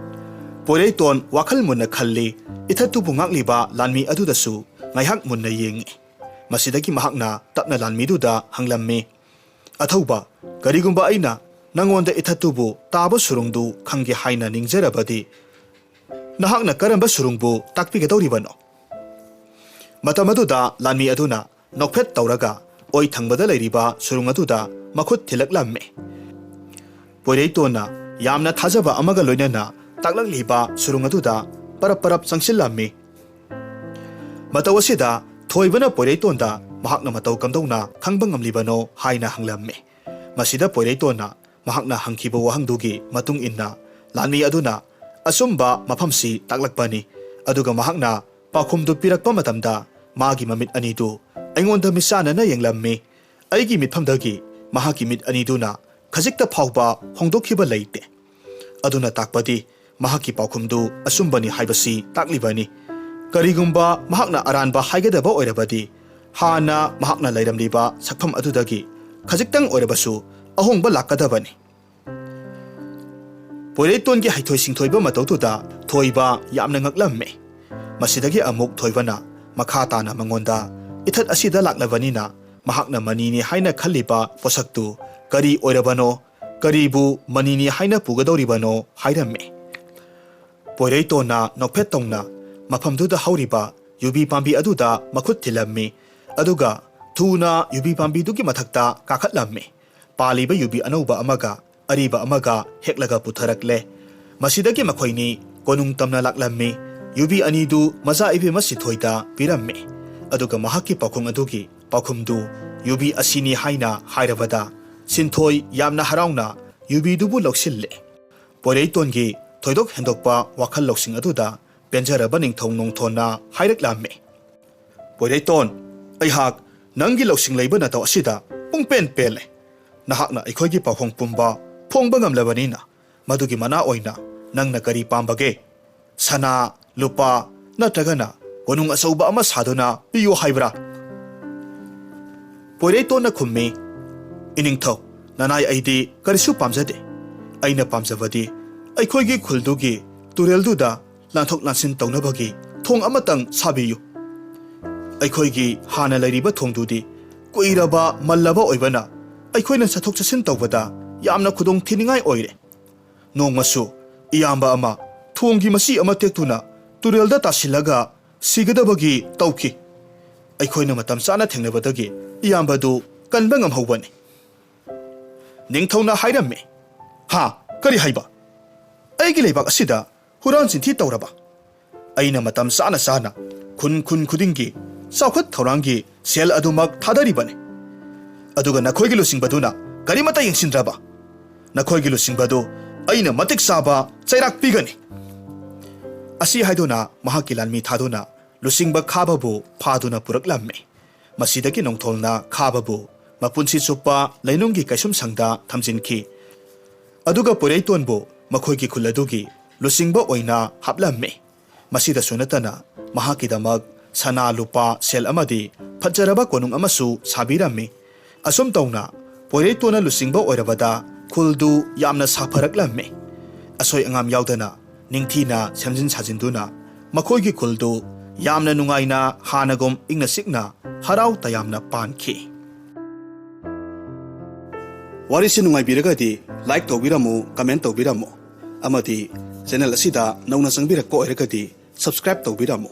ꯄꯣꯏꯔꯩꯇꯣꯟ ꯋꯥꯈꯜ ꯃꯨꯟꯅ ꯈꯜꯂꯤ꯫ ꯏꯊꯠꯇꯨꯕꯨ ꯉꯥꯛꯂꯤꯕ ꯂꯥꯟꯃꯤ ꯑꯗꯨꯗꯁꯨ ꯉꯥꯏꯍꯥꯛ ꯃꯨꯟꯅ ꯌꯦꯡꯉꯤ꯫ ꯃꯁꯤꯗꯒꯤ ꯃꯍꯥꯛꯅ ꯇꯞꯅ ꯂꯥꯟꯃꯤꯗꯨꯗ ꯍꯪꯂꯝꯃꯤ, "ꯑꯊꯧꯕ, ꯀꯔꯤꯒꯨꯝꯕ ꯑꯩꯅ ꯅꯉꯣꯟꯗ ꯏꯊꯠꯇꯨꯕꯨ ꯇꯥꯕ ꯁꯨꯔꯨꯡꯗꯨ ꯈꯪꯒꯦ ꯍꯥꯏꯅ ꯅꯤꯡꯖꯔꯕꯗꯤ ꯅꯍꯥꯛꯅ ꯀꯔꯝꯕ ꯁꯨꯔꯨꯡꯕꯨ ꯇꯥꯛꯄꯤꯒꯗꯧꯔꯤꯕꯅꯣ?" ꯃꯇꯝ ꯑꯗꯨꯗ ꯂꯥꯟꯃꯤ ꯑꯗꯨꯅ ꯅꯣꯛꯐꯦꯠ ꯇꯧꯔꯒ ꯑꯣꯏ ꯊꯪꯕꯗ ꯂꯩꯔꯤꯕ ꯁꯨꯔꯨꯡ ꯑꯗꯨꯗ ꯃꯈꯨꯠ ꯊꯤꯜꯂꯛꯂꯝꯃꯤ꯫ ꯄꯣꯏꯔꯩꯇꯣꯟꯅ ꯌꯥꯝꯅ ꯊꯥꯖꯕ ꯑꯃꯒ ꯂꯣꯏꯅꯅ ꯇꯥꯛꯂꯛꯂꯤꯕ ꯁꯨꯔꯨꯡ ꯑꯗꯨꯗ ꯄꯔꯞ ꯄꯔꯞ ꯆꯪꯁꯤꯜꯂꯝꯃꯤ꯫ ꯃꯇꯧ ꯑꯁꯤꯗ ꯊꯣꯏꯕꯅ ꯄꯣꯏꯔꯩꯇꯣꯟꯗ ꯃꯍꯥꯛꯅ ꯃꯇꯧ ꯀꯝꯗꯧꯅ ꯈꯪꯕ ꯉꯝꯂꯤꯕꯅꯣ ꯍꯥꯏꯅ ꯍꯪꯂꯝꯃꯤ꯫ ꯃꯁꯤꯗ ꯄꯣꯏꯔꯩꯇꯣꯟꯅ ꯃꯍꯥꯛꯅ ꯍꯪꯈꯤꯕ ꯋꯥꯍꯪꯗꯨꯒꯤ ꯃꯇꯨꯡ ꯏꯟꯅ ꯂꯥꯟꯃꯤ ꯑꯗꯨꯅ ꯑꯆꯨꯝꯕ ꯃꯐꯝꯁꯤ ꯇꯥꯛꯂꯛꯄꯅꯤ꯫ ꯑꯗꯨꯒ ꯃꯍꯥꯛꯅ ꯄꯥꯎꯈꯨꯝꯗꯨ ꯄꯤꯔꯛꯄ ꯃꯇꯝꯗ ꯃꯥꯒꯤ ꯃꯃꯤꯠ ꯑꯅꯤꯗꯨ ꯑꯩꯉꯣꯟꯗ ꯃꯤꯠꯆꯥꯟꯅꯅ ꯌꯦꯡꯂꯝꯃꯤ꯫ ꯑꯩꯒꯤ ꯃꯤꯠꯐꯝꯗꯒꯤ ꯃꯍꯥꯛꯀꯤ ꯃꯤꯠ ꯑꯅꯤꯗꯨꯅ ꯈꯖꯤꯛꯇ ꯐꯥꯎꯕ ꯍꯣꯡꯗꯣꯛꯈꯤꯕ ꯂꯩꯇꯦ꯫ ꯑꯗꯨꯅ ꯇꯥꯛꯄꯗꯤ ꯃꯍꯥꯛꯀꯤ ꯄꯥꯎꯈꯨꯝꯗꯨ ꯑꯆꯨꯝꯕꯅꯤ ꯍꯥꯏꯕꯁꯤ ꯇꯥꯛꯂꯤꯕꯅꯤ꯫ ꯀꯔꯤꯒꯨꯝꯕ ꯃꯍꯥꯛꯅ ꯑꯔꯥꯟꯕ ꯍꯥꯏꯒꯗꯕ ꯑꯣꯏꯔꯕꯗꯤ, ꯍꯥꯟꯅ ꯃꯍꯥꯛꯅ ꯂꯩꯔꯝꯂꯤꯕ ꯁꯛꯐꯝ ꯑꯗꯨꯗꯒꯤ ꯈꯖꯤꯛꯇꯪ ꯑꯣꯏꯔꯕꯁꯨ ꯑꯍꯣꯡꯕ ꯂꯥꯛꯀꯗꯕꯅꯤ꯫ ꯄꯣꯏꯔꯩꯇꯣꯟꯒꯤ ꯍꯩꯊꯣꯏ ꯁꯤꯡꯊꯣꯏꯕ ꯃꯇꯧꯗꯨꯗ ꯊꯣꯏꯕ ꯌꯥꯝꯅ ꯉꯛꯂꯝꯃꯤ꯫ ꯃꯁꯤꯗꯒꯤ ꯑꯃꯨꯛ ꯊꯣꯏꯕꯅ ꯃꯈꯥ ꯇꯥꯅ ꯃꯉꯣꯟꯗ, "ꯏꯊꯠ ꯑꯁꯤꯗ ꯂꯥꯛꯂꯕꯅꯤꯅ ꯃꯍꯥꯛꯅ ꯃꯅꯤꯅꯤ ꯍꯥꯏꯅ ꯈꯜꯂꯤꯕ ꯄꯣꯠꯁꯛꯇꯨ ꯀꯔꯤ ꯑꯣꯏꯔꯕꯅꯣ? ꯀꯔꯤꯕꯨ ꯃꯅꯤꯅꯤ ꯍꯥꯏꯅ ꯄꯨꯒꯗꯧꯔꯤꯕꯅꯣ?" ꯍꯥꯏꯔꯝꯃꯤ꯫ ꯄꯣꯏꯔꯩꯇꯣꯟꯅ ꯅꯣꯛꯐꯦꯠ ꯇꯧꯅ ꯃꯐꯝꯗꯨꯗ ꯍꯧꯔꯤꯕ ꯌꯨꯕꯤ ꯄꯥꯝꯕꯤ ꯑꯗꯨꯗ ꯃꯈꯨꯠ ꯊꯤꯜꯂꯝꯃꯤ꯫ ꯑꯗꯨꯒ ꯊꯨꯅ ꯌꯨꯕꯤ ꯄꯥꯝꯕꯤꯗꯨꯒꯤ ꯃꯊꯛꯇ ꯀꯥꯈꯠꯂꯝꯃꯤ꯫ ꯄꯥꯜꯂꯤꯕ ꯌꯨꯕꯤ ꯑꯅꯧꯕ ꯑꯃꯒ ꯑꯔꯤꯕ ꯑꯃꯒ ꯍꯦꯛꯂꯒ ꯄꯨꯊꯔꯛꯂꯦ꯫ ꯃꯁꯤꯗꯒꯤ ꯃꯈꯣꯏꯅꯤ ꯀꯣꯅꯨꯡ ꯇꯝꯅ ꯂꯥꯛꯂꯝꯃꯤ꯫ ꯌꯨꯕꯤ ꯑꯅꯤꯗꯨ ꯃꯆꯥ ꯏꯕꯦꯝꯃ ꯁꯤꯟꯊꯣꯏꯗ ꯄꯤꯔꯝꯃꯤ꯫ ꯑꯗꯨꯒ ꯃꯍꯥꯛꯀꯤ ꯄꯥꯎꯈꯨꯝ ꯑꯗꯨꯒꯤ ꯄꯥꯎꯈꯨꯝꯗꯨ ꯌꯨꯕꯤ ꯑꯁꯤꯅꯤ ꯍꯥꯏꯅ ꯍꯥꯏꯔꯕꯗ, ꯁꯤꯟꯊꯣꯏ ꯌꯥꯝꯅ ꯍꯔꯥꯎꯅ ꯌꯨꯕꯤꯗꯨꯕꯨ ꯂꯧꯁꯤꯜꯂꯦ꯫ ꯄꯣꯏꯔꯩꯇꯣꯟꯒꯤ ꯊꯣꯏꯗꯣꯛ ꯍꯦꯟꯗꯣꯛꯄ ꯋꯥꯈꯜ ꯂꯧꯁꯤꯡ ꯑꯗꯨꯗ ꯄꯦꯟꯖꯔꯕ ꯅꯤꯡꯊꯧ ꯅꯣꯡꯊꯣꯟꯅ ꯍꯥꯏꯔꯛꯂꯝꯃꯤ꯫ "ꯄꯣꯏꯔꯩꯇꯣꯟ, ꯑꯩꯍꯥꯛ ꯅꯪꯒꯤ ꯂꯧꯁꯤꯡ ꯂꯩꯕ ꯅꯇꯧ ꯑꯁꯤꯗ ꯄꯨꯡꯄꯦꯟ ꯄꯦꯜꯂꯦ꯫ ꯅꯍꯥꯛꯅ ꯑꯩꯈꯣꯏꯒꯤ ꯄꯥꯎꯈꯨꯝ ꯄꯨꯝꯕ ꯐꯣꯡꯕ ꯉꯝꯂꯕꯅꯤꯅ, ꯃꯗꯨꯒꯤ ꯃꯅꯥ ꯑꯣꯏꯅ ꯅꯪꯅ ꯀꯔꯤ ꯄꯥꯝꯕꯒꯦ? ꯁꯅꯥ, ꯂꯨꯄꯥ, ꯅꯠꯇ꯭ꯔꯒꯅ ꯀꯣꯅꯨꯡ ꯑꯆꯧꯕ ꯑꯃ ꯁꯥꯗꯨꯅ ꯄꯤꯌꯨ ꯍꯥꯏꯕ꯭ꯔꯥ?" ꯄꯣꯏꯔꯩꯇꯣꯟꯅ ꯈꯨꯝꯃꯤ, "ꯏꯅꯤꯡꯊꯧ, ꯅꯅꯥꯏ ꯑꯩꯗꯤ ꯀꯔꯤꯁꯨ ꯄꯥꯝꯖꯗꯦ꯫ ꯑꯩꯅ ꯄꯥꯝꯖꯕꯗꯤ ꯑꯩꯈꯣꯏꯒꯤ ꯈꯨꯜꯗꯨꯒꯤ ꯇꯨꯔꯦꯜꯗꯨꯗ ꯂꯥꯟꯊꯣꯛ ꯂꯥꯟꯁꯤꯟ ꯇꯧꯅꯕꯒꯤ ꯊꯣꯡ ꯑꯃꯇꯪ ꯁꯥꯕꯤꯌꯨ꯫ ꯑꯩꯈꯣꯏꯒꯤ ꯍꯥꯟꯅ ꯂꯩꯔꯤꯕ ꯊꯣꯡꯗꯨꯗꯤ ꯀꯨꯏꯔꯕ ꯃꯜꯂꯕ ꯑꯣꯏꯕꯅ ꯑꯩꯈꯣꯏꯅ ꯆꯠꯊꯣꯛ ꯆꯠꯁꯤꯟ ꯇꯧꯕꯗ ꯌꯥꯝꯅ ꯈꯨꯗꯣꯡ ꯊꯤꯅꯤꯡꯉꯥꯏ ꯑꯣꯏꯔꯦ꯫ ꯅꯣꯡꯃꯁꯨ ꯏꯌꯥꯝꯕ ꯑꯃ ꯊꯣꯡꯒꯤ ꯃꯆꯤ ꯑꯃ ꯇꯦꯛꯇꯨꯅ ꯇꯨꯔꯦꯜꯗ ꯇꯥꯁꯤꯜꯂꯒ ꯁꯤꯒꯗꯕꯒꯤ ꯇꯧꯈꯤ꯫ ꯑꯩꯈꯣꯏꯅ ꯃꯇꯝ ꯆꯥꯅ ꯊꯦꯡꯅꯕꯗꯒꯤ ꯏꯌꯥꯝꯕꯗꯨ ꯀꯟꯕ ꯉꯝꯍꯧꯕꯅꯤ꯫" ꯅꯤꯡꯊꯧꯅ ꯍꯥꯏꯔꯝꯃꯤ, "ꯍꯥ? ꯀꯔꯤ ꯍꯥꯏꯕ?" ꯑꯩꯒꯤ ꯂꯩꯕꯥꯛ ꯑꯁꯤꯗ ꯍꯨꯔꯥꯟ ꯆꯤꯟꯊꯤ ꯇꯧꯔꯕ ꯑꯩꯅ ꯃꯇꯝ ꯆꯥꯅ ꯆꯥꯅ ꯈꯨꯟ ꯈꯨꯟ ꯈꯨꯗꯤꯡꯒꯤ ꯆꯥꯎꯈꯠ ꯊꯧꯔꯥꯡꯒꯤ ꯁꯦꯜ ꯑꯗꯨꯃꯛ ꯊꯥꯗꯔꯤꯕꯅꯤ꯫ ꯑꯗꯨꯒ ꯅꯈꯣꯏꯒꯤ ꯂꯨꯆꯤꯡꯕꯗꯨꯅ ꯀꯔꯤꯃꯠꯇ ꯌꯦꯡꯁꯤꯟꯗ꯭ꯔꯕ ꯅꯈꯣꯏꯒꯤ ꯂꯨꯆꯤꯡꯕꯗꯨ ꯑꯩꯅ ꯃꯇꯤꯛ ꯆꯥꯕ ꯆꯩꯔꯥꯛ ꯄꯤꯒꯅꯤ꯫ ꯑꯁꯤ ꯍꯥꯏꯗꯨꯅ ꯃꯍꯥꯛꯀꯤ ꯂꯥꯟꯃꯤ ꯊꯥꯗꯨꯅ ꯂꯨꯆꯤꯡꯕ ꯈꯥꯕꯕꯨ ꯐꯥꯗꯨꯅ ꯄꯨꯔꯛꯂꯝꯃꯤ꯫ ꯃꯁꯤꯗꯒꯤ ꯅꯣꯡꯊꯣꯜꯅ ꯈꯥꯕꯕꯨ ꯃꯄꯨꯟꯁꯤ ꯆꯨꯞꯄ ꯂꯩꯅꯨꯡꯒꯤ ꯀꯩꯁꯨꯝꯁꯪꯗ ꯊꯝꯖꯤꯟꯈꯤ꯫ ꯑꯗꯨꯒ ꯄꯣꯏꯔꯩꯇꯣꯟꯕꯨ ꯃꯈꯣꯏꯒꯤ ꯈꯨꯜ ꯑꯗꯨꯒꯤ ꯂꯨꯆꯤꯡꯕ ꯑꯣꯏꯅ ꯍꯥꯞꯂꯝꯃꯤ꯫ ꯃꯁꯤꯗꯁꯨ ꯅꯠꯇꯅ ꯃꯍꯥꯛꯀꯤꯗꯃꯛ ꯁꯅꯥ ꯂꯨꯄꯥ ꯁꯦꯜ ꯑꯃꯗꯤ ꯐꯖꯔꯕ ꯀꯣꯅꯨꯡ ꯑꯃꯁꯨ ꯁꯥꯕꯤꯔꯝꯃꯤ꯫ ꯑꯁꯨꯝ ꯇꯧꯅ ꯄꯣꯏꯔꯩꯇꯣꯟꯅ ꯂꯨꯆꯤꯡꯕ ꯑꯣꯏꯔꯕꯗ ꯈꯨꯜꯗꯨ ꯌꯥꯝꯅ ꯁꯥꯐꯔꯛꯂꯝꯃꯤ꯫ ꯑꯁꯣꯏ ꯑꯉꯥꯝ ꯌꯥꯎꯗꯅ ꯅꯤꯡꯊꯤꯅ ꯁꯦꯝꯖꯤꯟ ꯁꯥꯖꯤꯟꯗꯨꯅ ꯃꯈꯣꯏꯒꯤ ꯈꯨꯜꯗꯨ ꯌꯥꯝꯅ ꯅꯨꯡꯉꯥꯏꯅ ꯍꯥꯟꯅꯒꯨꯝ ꯏꯪꯅ ꯆꯤꯛꯅ ꯍꯔꯥꯎ ꯇꯌꯥꯝꯅ ꯄꯥꯟꯈꯤ꯫ ꯋꯥꯔꯤꯁꯤ ꯅꯨꯡꯉꯥꯏꯕꯤꯔꯒꯗꯤ like ꯇꯧꯕꯤꯔꯝꯃꯨ, comment ꯇꯧꯕꯤꯔꯝꯃꯨ, ꯑꯃꯗꯤ channel ꯑꯁꯤꯗ ꯅꯧꯅ ꯆꯪꯕꯤꯔꯛꯄ ꯑꯣꯏꯔꯒꯗꯤ subscribe ꯇꯧꯕꯤꯔꯝꯃꯨ꯫